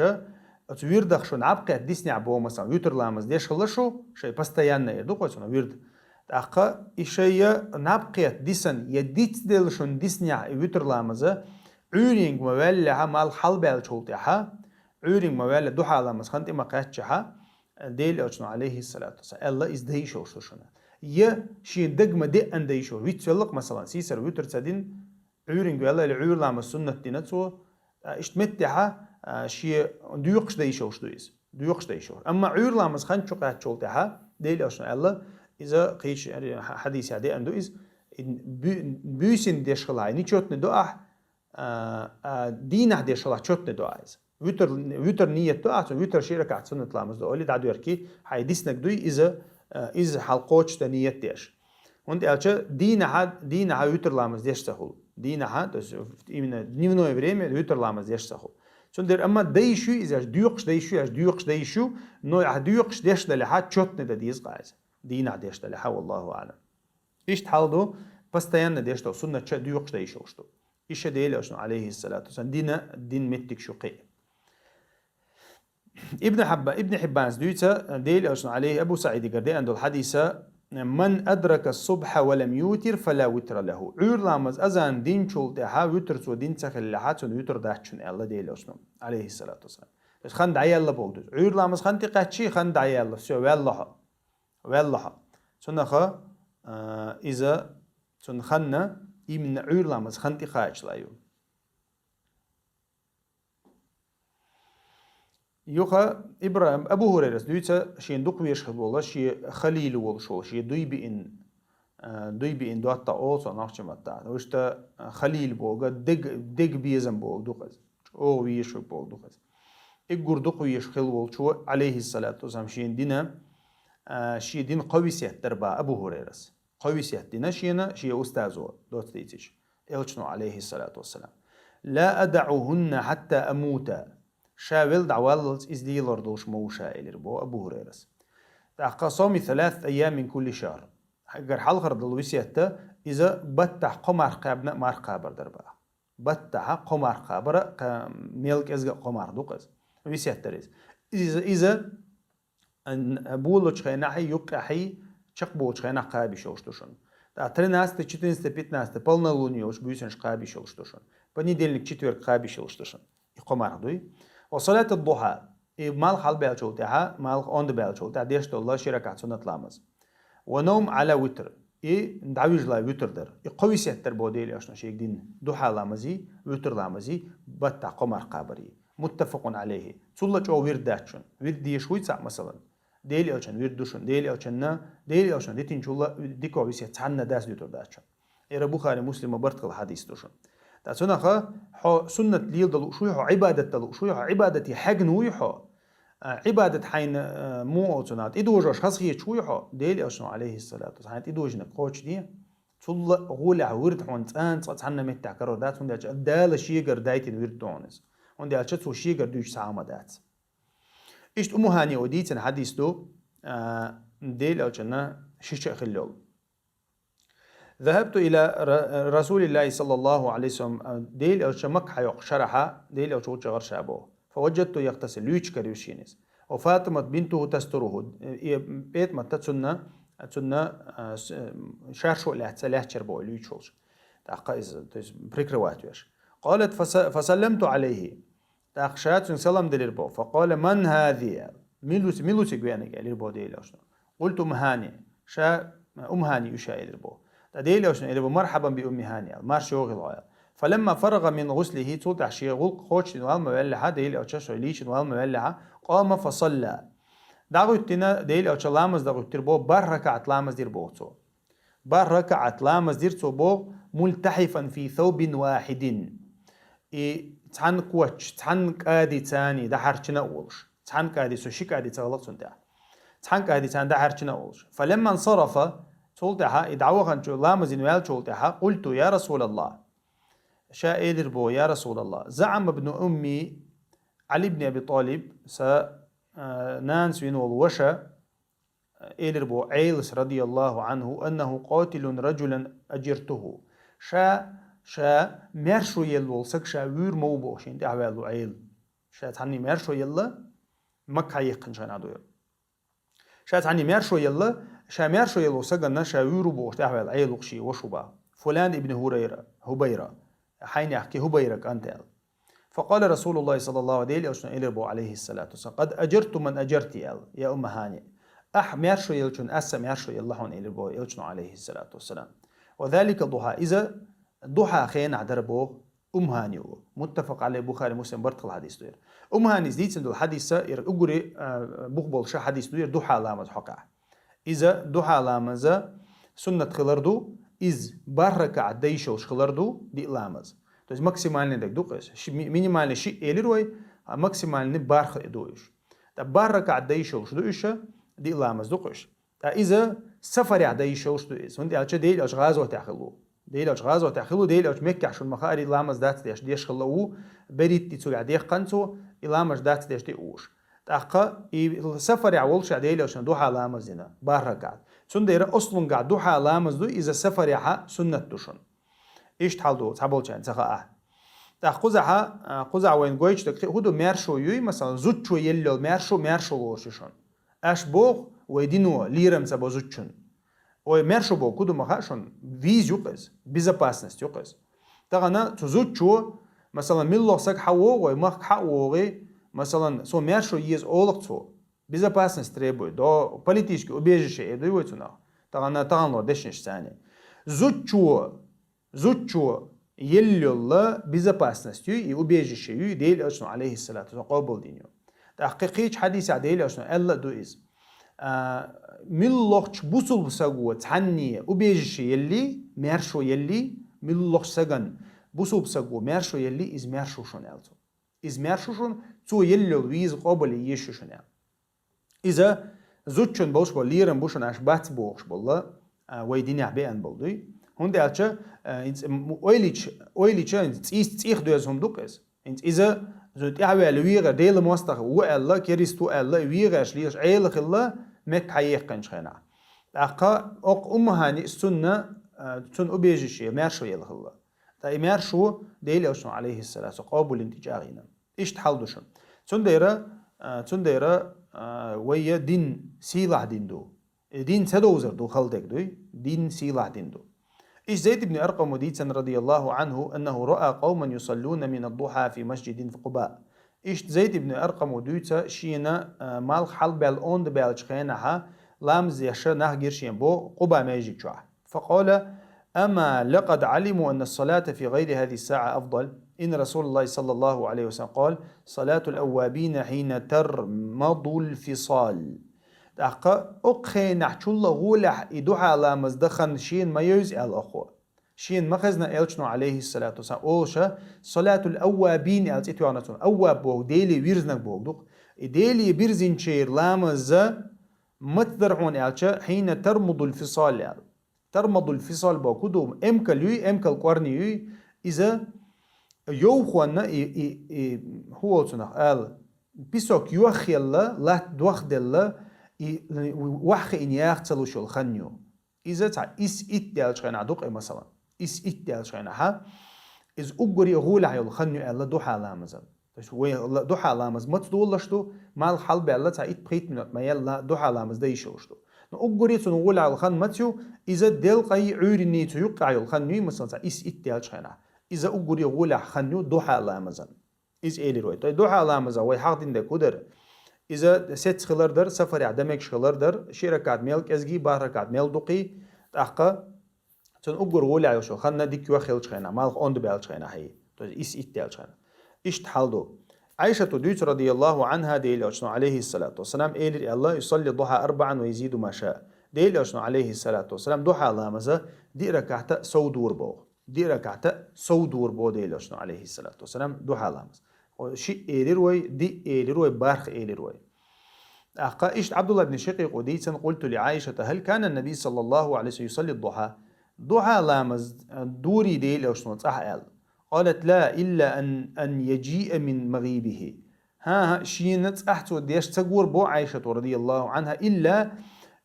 оцу вирдах шу наб кхетта диснехь боху, масала, витр ламаз деш хилла шу, шайн постоянно эр ду кхо цунах вирд. ТӀаккха и шайн я наб кхетта дисан, я дицделла шуна диснехь и витр ламаза, Ӏуьйренга ма ваьллехьа, малх хьалабаьллачул тӀехьа, Ӏуьйренга ма ваьлла, духьа ламаза хан тӀе ма кхаьччахьа, Делан элчано, Ӏалайхи ссалату вассалам, аьлла, иза дан йиш йолуш ду шуна. Я шен дага ма деана дан йиш йолуш, вицвелла-кх, масалан, сийсара витр ца дина, Ӏуьйренга ваьлла или Ӏуьйра ламаз суннат дина цо, а, иштта меттехьа, а, шен доькъуш дан йиш йолуш ду иза. Доькъуш дан йиш йолуш. Амма Ӏуьйра ламаза хан чу кхаьччул тӀехьа, Делан элчано аьлла, иза кхечу хьадисехь деана ду иза, и буь-, буьйсанна деш хилахь, нечётный ду ахь, а, а, дийнахь деш хилахь, чётный ду ахь иза. Витр, витр ниет ду ахь, цу витр ши ракаӀат суннат ламаз ду олий, дӀадоьркий, хьайн диснарг дуй иза, а, иза хьалкхочушдан ниет деш. ХӀунда аьлча дийнахьа, дийнахьа витр ламаз деш ца хуьлу. Дийнахьа, то есть именно дневное время витр ламаз деш ца хуьлу. Цундела амма дан йиш ю иза, аша доькъуш дан йиш ю, аша доькъуш дан йиш ю, но ахь доькъуш деш далехьа, чётный дан деза-кх иза. Дийнахь деш далехьа, валлаху аӀлам. Иштта хьал ду, постоянно деш долу суннат ча доькъуш дан йиш йолуш ду. И ша Делан элчано, Ӏалайхи ссалату вассалам, дина, дин меттиг шу кхин. Ибн Хьабба-, Ибн Хьиббанс дуьйца, Делан элчано, Ӏалайхи, Абу СаӀидигара деана долу хьадиса: «Ман адрака субхьа ва лам ютир, фала витра лаху». Ӏуьйра ламаз азан динчул тӀаьхьа витр цо дин ца хиллехьа, цунна витр дац шуна, аьлла Делан элчано, Ӏалайхи ссалату вассалам. То есть хан дӀаяьлла боху дуьйцу. Ӏуьйра ламаз хан тӀекхаьччий, хан дӀаяьлла, всё, ваьлла хьо. Ваьлла хьо. Цунаха, а, иза, цунна ханна, именно Ӏуьйра ламаз хан тӀекхачале ю. Юха Ибра-, Абу ХӀурайрас дуьйца, шен дукха везаш хилла волу, шен халил волуш волу, шен дуй биъна, а, дуй биъна доттагӀа олу цо нохчийн маттахь. Вуьшта, а, халил боху, дег-, дег безам боху ду-кх иза. ЧӀогӀа везаш верг боху ду-кх иза. Уггар дукха везаш хилла волчо, Ӏалайхи ссалату вассалам, шен дина, а, шен дина кхо весет дара боху Абу ХӀурайрас. Кхо весет дина шена шен устазо, доцца дийцича, элчано, Ӏалайхи ссалату вассалам: «Ла адаӀухунна хьатта амута». Ша велла дӀаваллалц иза лелор долуш ма ву ша, элира боху Абу ХӀурайрас. ТӀаккха: «Сауми саласата айям мин кулли шахр». Хьайгара хьалхара долу весет, иза баттахь кхо марха кхаьбна а марха кхабар дара боху. Баттахь кхо марха кхабар а, кха-, мел кӀезга а кхо марха ду-кх иза. Весет дара иза. Иза, иза Ан-, болучу хенахь, юккъехь, чекхболучу хенахь кхаба йиш йолуш ду шуна. ТӀаккха тринадцатое, четырнадцатое, пятнадцатое, полнолуние йолуш буьйсанаш кхаба йиш йолуш ду шуна. Понедельник, четверг кхаба йиш йолуш ду шуна. И кхо марха дуй. Ва салатад-духьа. И малх хьалабаьллачул тӀаьхьа, малх онда баьллачул тӀаьхьа деш долу ши ракаӀат суннат ламаз. Ва навм Ӏала витр. И дӀавижале витр дар. И кхо весет дара боху Делан элчано шега дина. Духьа ламазий, витр ламазий, баттахь кхо марха кхабарий. Муттафакъун Ӏалайхи. Цул а чӀогӀа вирд дац шуна. Вирд дезаш вуй цхьаъ, масалан? Делан элчан вирд ду шуна. Делан элчанна, Делан элчано дитинчул а дика весет цхьанна дас дуьтур дац шуна. Эра Бухари, Муслима барт хилла хьадис ду шуна. ТӀаккха цунаха хьо суннат леладан лууш вуй хьо, Ӏибадат дан лууш вуй хьо, Ӏибадате хьегна вуй хьо? А, Ӏибадат хьайна, а, муха олу цунах, тӀедожош хазахеташ вуй хьо? Делан элчано, Ӏалайхи ссалату вассалам, хьайна тӀедожийнарг кхочушде. Цул а гӀолехь вирд хьуна цкъа а, цкъа а цхьанна меттехь карор дац, хӀунда аьлча Дала шегара дайтина вирд ду хьуна иза. ХӀунда аьлча цо шегара дуьйцуш цхьа а хӀума дац. Иштта Умму ХӀани дийцина хьадис ду, а, Делан элчанна шича а хилла йолу. «ذهبت إلى ر-، رسول الله صلى الله عليه وسلم», а, Делан элча Макка хьайоккхучу шарахь, Делан элча волчу гӀара ша боху. «فوجدته يغتسل», луьйчу карийра шена иза. «وفاطمة بنته تستره», и ПетӀамат цунна, цунна, а, с-, шаршу а лаьцна, лаьцна яра боху луьйчуш волуш. ТӀаккха иза, то есть, прикрывать веш. قالت فس-، فسلمت عليه. ТӀаккха ша цунга салам делира боху. فقال: من هذه؟ Мила ву-, мила ву цига веанарг, элира боху Делан Элчано. قلت: أم هانئ. Ша Умму ХӀани ю ша, элира боху. ТӀаккха Делан Элчано элира боху: مرحبا بأم هانئ аьлла, марша йогӀийла хьо аьлла. فلما فرغ من غسله, цул тӀаьхьа шен гӀуллакх кхочушдина валла ма ваьллехьа, Делан Элча шен лийчина валла ма ваьллехьа, قام فصلى. ДӀагӀуьттина, Делан Элча ламаз дӀагӀуьттира боху, бархӀ ракаӀат ламаз дира боху цо. БархӀ ракаӀат ламаз дира цо боху, ملتحفا في ثوب واحد. И цхьана коч, цхьана кӀади царний дӀахьарчина а волуш. Цхьана кӀади, со ши кӀади ца хилла цунна тӀехь. Цхьана кӀади царна дӀахьарчина а волуш. فلما انصرف, цул тӀаьхьа, и дӀаваханчу ламазина ваьллачул тӀаьхьа, قلت: يا رسول الله. Ша элира боху: يا رسول الله، زعم ابن أم علي بن أبي طالب, сан, а, нанас вина волу ваша, элира боху Ӏелас, رضي الله عنه, أنه قاتل رجلا أجرته. Ша, ша маьршо елла волу саг ша вуьйр ма ву боху шена тӀаьхьаваьлла Ӏела. Ша цхьанний маьршо елла, Макка хьаеккхинчу хенахь ду яра. Ша цхьанний маьршо елла, ша маьршо елла волу саганна ша вуьйр ву бохуш тӀаьхьаваьлла Ӏела ву-кх шен ваша боху. فلان ابن هريرة، Хубайра. Хьайнехь кхин Хубайран кӀант аьлла. فقال رسول الله صلى الله, Делан Элчано элира боху, عليه الصلاة والسلام: قد أجرت من أجرت аьлла, يا أم هانئ. Ахь маьршо еллачунна ас а маьршо елла хьуна, элира боху Элчано, عليه الصلاة والسلام. وذلك الضحى, иза духьа хенахь дара боху Умму ХӀани. متفق عليه, Бухари, Муслим барт хилла хьадис ду яра. Умму ХӀанис дийцина долу хьадис, яра уггаре, а, бух болуш хьадис ду яра духьа ламаз хьокъехь. Иза духьа ламаза суннат хилар ду, иза бархӀ ракаӀат дан йиш йолуш хилар ду, диъ ламаз. То есть максимальный дерг ду-кх иза. Ши-, ми-, минимальный шиъ элира вай, а максимальный бархӀ ду уьш. ТӀаккха бархӀ ракаӀат дан йиш йолуш ду уьш, диъ ламаз ду-кх уьш. Ткъа иза сафарехь дан йиш йолуш ду иза. ХӀунда аьлча Делан Элча гӀазотехь хилла ву. Делан Элча гӀазотехь хилла ву, Делан Элча Меккехь шуна ма хаара и ламаз дац деш, деш хилла ву, берхӀитта ди цуьнан дехкина цо, и ламаз дац деш тӀе а вуш. ТӀаккха и сафарехь волушехь Делан Элчано духьа ламаз дина, бархӀ ракаӀат. Цундела аслунгахь духьа ламаз ду, иза сафарехьа суннат ду шуна. Иштта хьал ду, цхьаболчарна ца хаахь. ТӀаккха кхузахьа, а, кхузахь вайна гойтуш дерг кхин хӀун ду, маьршо юй, масалан, зудчо елла йолу маьршо, маьршо лоруш ю шуна. Аша боху, вай дино лерам ца бо зудчун. Ой, маьршо боху хӀун ду ма хаьа шуна, виза ю-кх иза, безопасность ю-кх иза. Тахана цу зудчо, масалан, милла саг хьан вогӀу вай, махка хьан а вогӀий, масалан, со маьршо еза олу-кх цо. Безопасность требует, до политическое убежище эр дуй вай цунах. Тахана, тахана лор дешнаш царний. Зудчо, зудчо елла йолла безопасность юй, и убежище юй, Делан Элчано, алейхиссалату вассалам, къобалдина ю. ТӀаккха кхечу хьадисехь Делан Элчано аьлла а ду иза. А, муьлххачу бусулба саго цхьанне убежище елли, маьршо елли, муьлххачу саган бусулба саго маьршо елли, иза маьршо шуна аьлла цо. Иза маьршо шуна, цо елла йолу виза къобалъе еза шуна аьлла. Иза зудчун болуш болу лерам бу шуна аша бац бохуш болла, а, вай динехь беана болу дуй. ХӀунда аьлча, а, хӀинца м-, ойлича, ойлича, хӀинца цӀийс-, цӀийх доьзна хӀума ду-кх иза. ХӀинца иза зу тӀаьхьаваьлла вегӀар Делан мостагӀа ву аьлла, керист ву аьлла, вегӀарш лелаш Ӏела хилла, Мекка хьаеккхинчу хенахь. ТӀаккха окху Умму ХӀани цунна, а, цунна убежище, маьршо елла хилла. Ткъа и маьршо Делан Элчано, алейхиссалату, къобалйина тӀечӀагӀйина. Иштта хьал ду шуна. Цундела, а, цундела, а, вайя дин сийлахь дин ду. И дин ца довзар ду хала дерг дуй, дин сийлахь дин ду. Иштта Зайд ибн Аркъамо дийцина, радияллаху анху, аннаху раъа къавман юсаллуна мин ад-духьа фи масджидин фи Къуба. Иштта Зайд ибн Аркъамо дуьйцу шена, а, малх хьалабаьлла онда баьллачу хенахьа ламаз деш нах гира шена боху Къуба маьждиг чохь. Факъала: «Амма лакъад Ӏалиму анна ас-салата фи гъайри хазихи ас-саъа афдал. Инна Расулаллахи саллаллаху Ӏалайхи ва саллам къала: салатул аввабина хьина тармадул фисал». ТӀаккха окху хенахь чулла гӀолехь и духьа ламаз дан хан шена ма евза аьлла окхо. Шена ма хезна Элчано, Ӏалайхиссалату вассалам, олуша, салатул аввабин аьлла цӀе тоьхна цунна. Авваб боху, Деле вирзинарг боху ду-кх. И Деле бирзинчеран ламаз маца дара хьуна аьлча, хьина тармадул фисал аьлла. Тармадул фисал боху ду, эмкал юй, эмкал кӀорни юй, иза йовхонна и, и, и, хӀун олу цунах ала, песок йохъелла, латта дохделла, и ваьххиъна яха ца луш йолу хан ю. Иза цхьа исс-итт даьллачу хенахь ду-кх и, масалан. Исс-итт даьллачу хенахьа, иза уггаре гӀолехь йолу хан ю аьлла духьа ламазан. То есть вай ла-, духьа ламаз маца долалуш ду, малх хьалабаьлла цхьа итт-пхийтта минот ма яьлла духьа ламаз дан йиш йолуш ду. Но уггаре цунна гӀолехь йолу хан маца ю, иза делкъай Ӏуьйранний цу юккъехь йолу хан юй, масалан, цхьа исс-итт даьллачу хенахь. Иза уггаре гӀолехь хан ю духьа ламазан. Иза элира вай. Ткъа духьа ламаза вай хьахдина дерг хӀун дара? Иза сецца хилар дара, сафарехь дан мегаш хилар дара, ши ракаӀат мел кӀезгий, барх ракаӀат мел дукхий, тӀаккха цунна уггар гӀолехь йолуш йолу хан дика йохаеллачу хенахь, малх онда баьллачу хенахь, хьий, то есть ис итт даьллачу хенахь. Иштта хьал ду. Ӏайшата дуьйцу, радияллаху Ӏанха, Делан Элчано, алейхиссалату вассалам, элира аьлла: «Юсалли духьа арбаӀан ва язиду ма ша». Делан Элчано, алейхиссалату вассалам, духьа ламаза диъ ракаӀат а сов дора боху. Диъ ракаӀат а сов дора боху Делан Элчано, алейхиссалату вассалам, духьа ламаз. Шиъ элира вай, диъ элира вай, барх элира вай. ТӀаккха иштта Ӏабдулла ибн Шакъикъо дийцина: «Къулту ли Ӏайшата: хӀал кана ан-набий саллаллаху Ӏалайхи ва саллям юсалли духьа?» Духьа ламаз дорий Делан Элчано цӀахь аьлла. Къалат: «Ла, илла ан, ан яжиъа мин магӀибихи». ХӀан-хӀа, шена цӀахь цо деш ца гора боху Ӏайшата, радияллаху Ӏанха, илла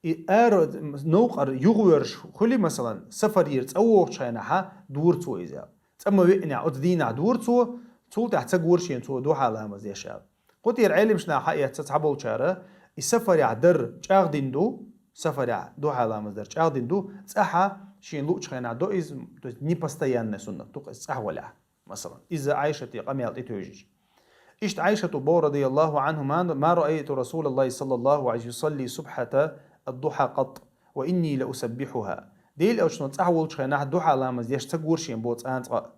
и ара новкъара юхавоьрзуш хуьлий, масалан, сафарера цӀа вогӀучу хенахь дора цо иза. ЦӀа ма веънехь, оцу дийнахь дора цо, цул тӀаьхьа ца гора шена цо духьа ламаз деш аьлла. Кху тӀера Ӏелимаш наха хьаэцна цхьаболчара, и сафарехь дар чӀагӀдина ду, сафарехь духьа ламаз дар чӀагӀдина ду, цӀахь шена луучу хенахь до иза, то есть непостоянный суннат ду иза цӀахь валахь, масалан. Иза Ӏайшата къамел тӀетевжича. Иштта Ӏайшата боху, радияллаху Ӏанха: «Ма, ма раайту Расулаллахи саллаллаху Ӏалайхи ва саллям юсалли субхьата ад-духьа къатт, ва инни ла усаббихьуха». Делан Элчано цӀахь волчу хенахь духьа ламаз деш ца гора шена боху цкъа а.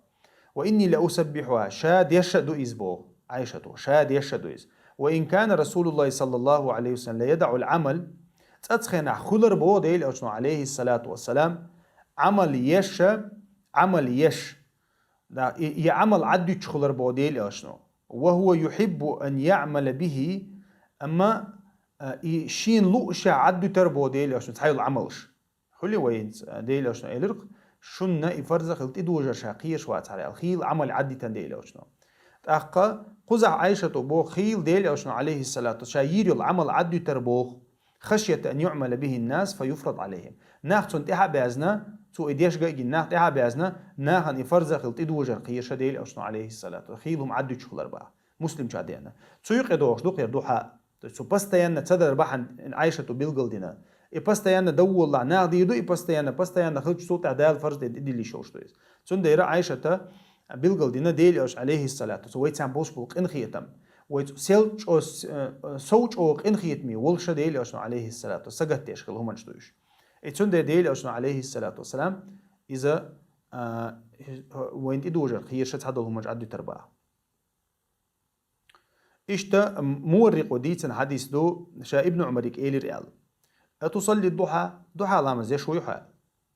«Ва инни ла усаббихьуха», ша деш а ду иза боху Ӏайшата, ша деш а ду иза. «Ва ин кана Расулуллахи саллаллаху Ӏалайхи ва саллям ла ядаӀул Ӏамал», цкъа хенахь хуьлура боху Делан Элчано, алейхиссалату вассалам, Ӏамал еш а, Ӏамал еш. Да, и, и Ӏамал Ӏаддуьтуш хилар боху Делан Элчано. «Ва хӀува юхьиббу ан яӀмала бихи», амма, а, и шена лууш ша Ӏаддуьтура боху Делан Элчано цхьайолу Ӏамалш. Хуьлий вайна, а, Делан Элчано элира-кх: «Шуна и фарза хила тӀедожар ша кхоьруш вацахьара», аьлла, хийла Ӏамал Ӏаддитина Делан Элчано. ТӀаккха кхузахь Ӏайшата боху, хийла Делан Элчано, алейхиссалату, ша йийр йолу Ӏамал Ӏаддуьтура боху. «Хашйата ан юӀмала бихин-нас фа юфрад Ӏалайхим». Нах цунна тӀаьхьа а баьзна, цо и деш ган а гина, нах тӀаьхьа а баьзна, нахана и фарза хила тӀедожар кхоьруш Делан Элчано, алейхиссалату, хийла хӀума Ӏаддуьтуш хилар боху. Муслим чу а деана. Цу юкъе догӀуш ду кхера духьа. То есть цу постоянно ца дар бахьана Ӏайшата билгалдина. И постоянно дан воллахь, нах дийр ду и постоянно, постоянно хилча цул тӀаьхьа Дала фарз тӀе тӀедиллийш йолуш ду иза. Цундела Ӏайшата билгалдина Делан Элчано, алейхиссалату, цу вай царна болуш болу къинхетам. Вай цу сел чӀо-, э, сов чӀогӀа къинхетаме волуш а Делан Элчано, алейхиссалату, сагатдеш хила хӀуманаш ду уьш. И цундела Делан Элчано, алейхиссалату вассалам, иза, а, вайна тӀедожар кхоьруш а цхьадолу хӀуманаш Ӏаддуьтура боху. Иштта, м-, Муваррикъо дийцина хьадис ду, ша Ибн Ӏумарига элира аьлла: «Атусалли духьа, духьа ламаз деш вуй хьо?»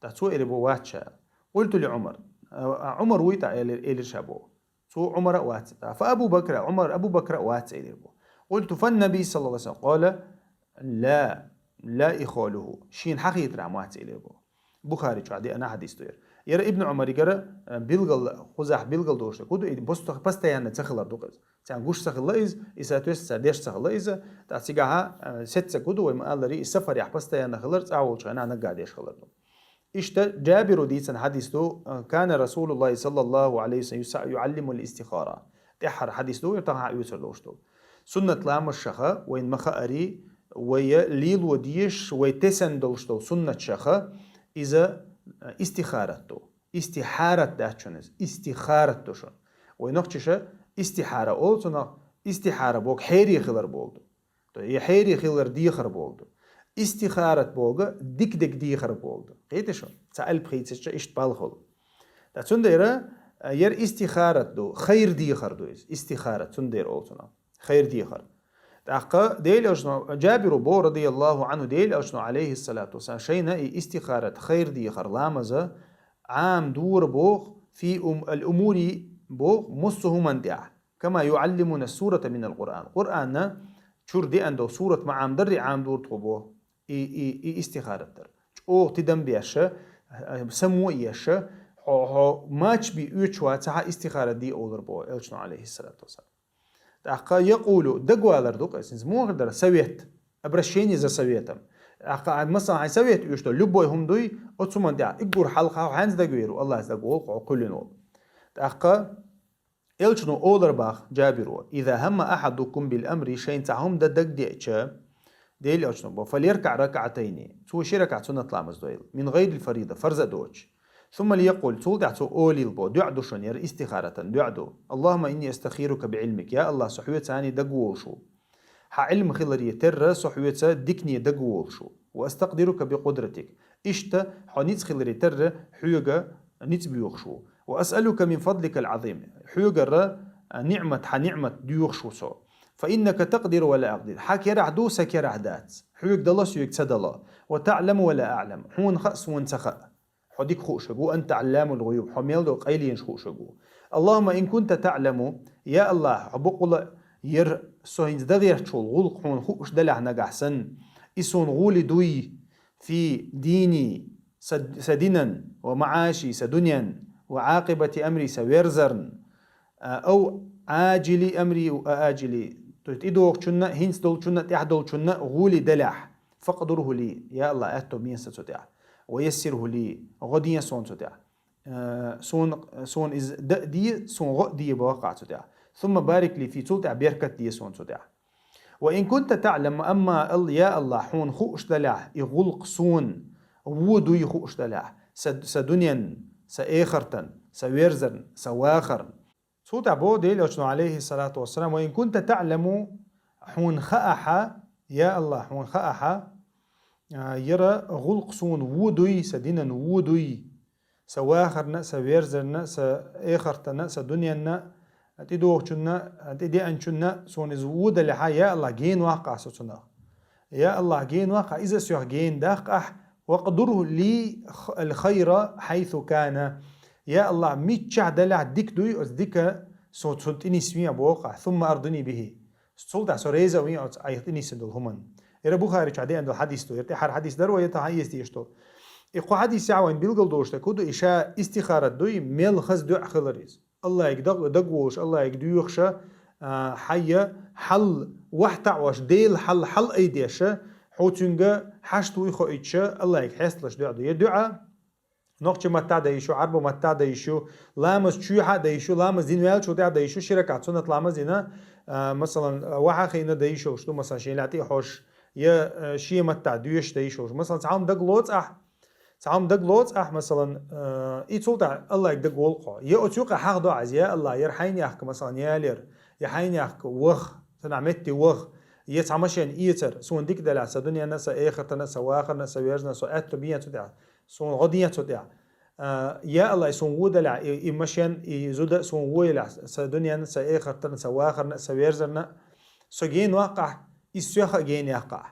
ТӀаккха цо элира боху: «Вац ша». «Къулту ли Ӏумар». А, а, Ӏумар вуй тӀаккха элира, элира ша боху. Цо Ӏумара а вац. ТӀаккха фа Абу Бакра, Ӏумар, Абу Бакра а вац элира боху. «Къулту фан-набий саллаллаху Ӏалайхи ва саллям къала: ла, ла ихалуху». Шена хьахетарехь ма вац элира боху. Бухари чохь деана хьадис ду яра. Яра Ибн Ӏумаригара, э, билгал, кхузахь билгал долуш дерг хӀун ду, и бос-, постоянно ца хилар ду-кх иза. Царна гуш ца хилла иза, и, соответственно, цара деш ца хилла иза. ТӀаккха цигахьа, э, сеццаг хӀун ду, вай ма-аллара, и сафарехь постоянно хилар, цӀа волчу хенахь наггахь деш хилар ду. Иштта Джабиро дийцина хьадис ду, э, «Кана Расулуллахи саллаллаху Ӏалайхи ва саллям юса-, юӀаллимул истихара». ТӀаьххьара хьадис ду, тахана хьан оьцур долуш долу. Суннат ламазшаха, вайна ма-хаъара, вай лело дезаш, вай тесна долуш долу суннатшаха, иза, э, истихарат ду. Истихарат дац шуна иза, истихарат ду шуна. Вай нохчаша истихара олу цунах, истихара боху хьере хилар боху ду. То есть, и хьере хилар дехар боху ду. Истихарат боху дика дерг дехар боху ду. Кхетий шу? Цхьа алап хийцича иштта балхалла. Ткъа цундела, э, яра истихарат ду, хайр дехар ду иза. Истихарат, цундела олу цунах. Хайр дехар. ТӀаккха Делан Элчано, Джабиро боху, радияллаху Ӏанху, Делан Элчано, алейхиссалату вассалам, шайна и истихарат, хайр дехар ламаза Ӏамадора боху, фи ум-, ал-умури боху, массо а хӀуманна тӀехь. Кама юӀаллимуна сурата минал Къуръан. Къуръанна чуьра деана долу сурат ма Ӏамадарра Ӏамадора тхо боху. И, и, и истихарат дар. ЧӀогӀа тидам беш а, само а еш а, хьо, хьо мачби оьцуш вацахь а истихарат де олура боху Элчано, алейхиссалату вассалам. ТӀаккха якъулу, дагавалар ду-кх иза, хӀинца муха дара, совет, обращение за советом. ТӀаккха, а, масалан, хьайн совет оьшуш долу любой хӀума дуй, оцу хӀуманна тӀехь уггар хьалха хьо хьаьнца дагавер ву, Аллахьца дага волу хьо кхуьллина волу. ТӀаккха Элчано олура боху Джабиро: «Иза хӀамма ахьадукум бил амри», шайна цхьа хӀума дан дагадеъча, Делан Элчано боху, «фаляркаӀ ракаӀатайни», цо ши ракаӀат суннат ламаз дойла, «мин гӀайрил фарида», фарза а доцуш. ثم ليقل, цул тӀехьа цо олийла бо, дуӀа ду шуна, яра истихаратан дуӀа ду. اللهم إني أستخيرك بعلمك, я АллахӀ, со хьоьца дагаволуш ву. Хьан Ӏилма хиларе терра со хьоьца дикане дагаволуш ву. وأستقدرك بقدرتك. Иштта хьо ницкъ хиларе терра хьоьга ницкъ боьхуш ву. وأسألك من فضلك العظيم. Хьоьгара, а, ниӀмат, хьан ниӀмат доьхуш ву со. فإنك تقدر ولا أقدر. Хьан керахь ду, сан керахь дац. Хьоьга дала, соьга ца дала. وتعلم ولا أعلم. Хьуна хаьа, суна ца хаьа. Хьо дика хууш верг ву, وأنت علام الغيوب, хьо мел долу къайленаш хууш верг ву. اللهم إن كنت تعلم, я АллахӀ, хьо бакъволу а яра, со хӀинца дан гӀерташ волу гӀуллакх хьуна хууш делахь нагахь санна, и суна гӀоле дуй, في ديني, сан, сан динан, ومعاشي, сан дуьненан, وعاقبة أمري, сан верзарна, а, أو عاجل أمري وآجله, то есть тӀедогӀучунна а, хӀинца долчунна а, тӀаьхьа долчунна а гӀоле делахь, فاقدره لي, я АллахӀ, аьтто бе сан цу тӀехь. ويسره لي, гӀо де суна цу тӀехь. Э, суна, суна иза дан а де, суна гӀо а де боху ахь цу тӀехь. ثم بارك لي فيه, цул тӀехьа беркат де суна цу тӀехь. وإن كنت تعلم, амма, Ал-, я АллахӀ, хьуна хууш делахь, и гӀуллакх суна вон дуй хууш делахь, сан, сан дуьненан, сан эхартан, сан верзарна, сан вахарна. Цул тӀехьа боху Делан Элчано, عليه الصلاة والسلام: وإن كنت تعلم, хьуна хаахь, я АллахӀ, хьуна хаахь, а, яра гӀуллакх суна вон дуй, сан динан вон дуй, сан вахарна а, сан верзарна а, сан эхартана а, сан дуьненна а, тӀедогӀучунна а, тӀедеанчунна а суна иза вон делахь, я АллахӀ, генаваккха ахь со цунах. Я АллахӀ, генаваккха ахь, иза соьх генадаккха ахь, واقدر لي الخير حيث كان. Я АллахӀ, миччахь делахь дика дуй, оцу дика со цунна тӀенисве боху ахь, ثم أرضني به. Цул тӀехьа со реза а ве оцу айхьа тӀенисдина долу хӀуманна. Яра Бухари чохь деана долу хьадис ду, яра тӀаьхьара хьадис дара вай, я тахьа эца дезаш долу. И кхо хьадис яхь вайн билгал долуш дерг хӀун ду, и ша истихарат дуй, мел хаза дуьа хилар иза. АллахӀига даг-, дагаволуш, АллахӀига доьхуша, а, хьайя хьал вахьтаӀош, Делан хьал хьалаайдеша, хьо цуьнга хьашт вуй хоуьйтуша, АллахӀига хьесталаш дуьа ду. Я дуьа нохчийн маттахь а дан йиш ю, Ӏарбийн маттахь а дан йиш ю, ламаз чоьхьа а дан йиш ю, ламаз дина ваьллачул тӀаьхьа а дан йиш ю, ши ракаӀат суннат ламаз дина, а, масалан, вахьа а хиъна дан йиш йолуш ду, масалан, шен лаьтта а хьош, я, а, шен маттахь доьшуш дан йиш йолуш. Масалан, цхьа хӀума дагалоцу ахь, цхьа хӀума дагалоцу ахь, масалан, а, и цул тӀаьхьа АллахӀига дагаволу хьо. Я оцу юкъа хьахдо хьайца, я АллахӀ, яра хьайнехк, масалан, ялар, я хьайнехк ваха, цунах метте ваха, я цхьа машен эцар, суна дика делахь, сан дуьненна а, сан эхартана а, сан вахарна а, сан верзарна а, со аьтто бе цу тӀехь, суна гӀо де цу тӀехь. А, я АллахӀ, и суна вон делахь, и, и машен, и зуда а суна вон елахь, сан дуьненна а, сан эхартана а, сан вахарна а, сан верзарна а, со генаваккха ахь, иза соьх а генаваккха ахь.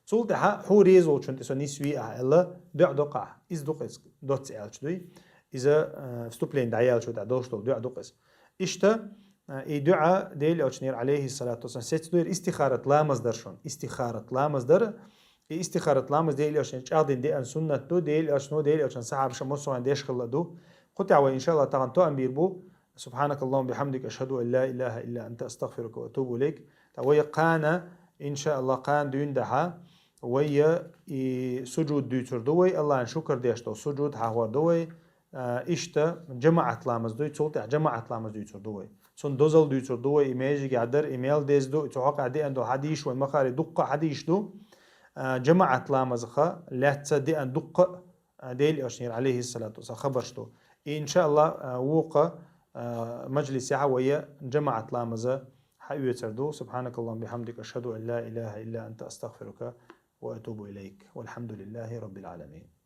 Цул тӀаьхьа хьо реза волчунна тӀе со нисве ахь аьлла, дуьа доккху ахь. Иза ду-кх иза доцца аьлча дуй. Иза, э, вступление дӀаяьллачул тӀаьхьа долуш долу дуьа ду-кх иза. Иштта, э, и дуьа Делан Элчанера, عليه الصلاة والسلام, сецна ду, яра истихарат ламаз дара шуна. Истихарат ламаз дара. И истихарат ламаз Делан Элчанера чӀагӀдина деана суннат ду, Делан Элчано, Делан Элчан сахьабаша массо а деш хилла ду. Кху тӀехь вай, иншааллахӀ, тахана тоам бийр бу. سبحانك اللهم وبحمدك، أشهد أن لا إله إلا أنت، أستغفرك وأتوب إليك. ТӀаккха вай кхана, иншааллахӀ, кхана дуьйна дахьа, вай и сужуд дуьйцур ду вай, АллахӀан шукар деш долу сужуд хьахор ду вай, а, иштта жамаӀат ламаз дуй, цул тӀаьхьа жамаӀат ламаз дуьйцур ду вай. Цунна дозалла дуьйцур ду вай, и межигехь дара, и мел деза ду, цу хьокъехь деана долу хьадисаш вайн махкара дуккха а хьадисаш ду, а, жамаӀат ламазах лаьцна деана дуккха а, а, Делан Элчанера, عليه الصلاة والسلام, хабарш ду. И, иншааллахӀ, а, вукху, а, мажлисехь вай жамаӀат ламаза хьаоьцур ду. سبحانك اللهم وبحمدك، أشهد أن لا إله إلا أنت، أستغفرك وأتوب إليك. والحمد لله رب العالمين.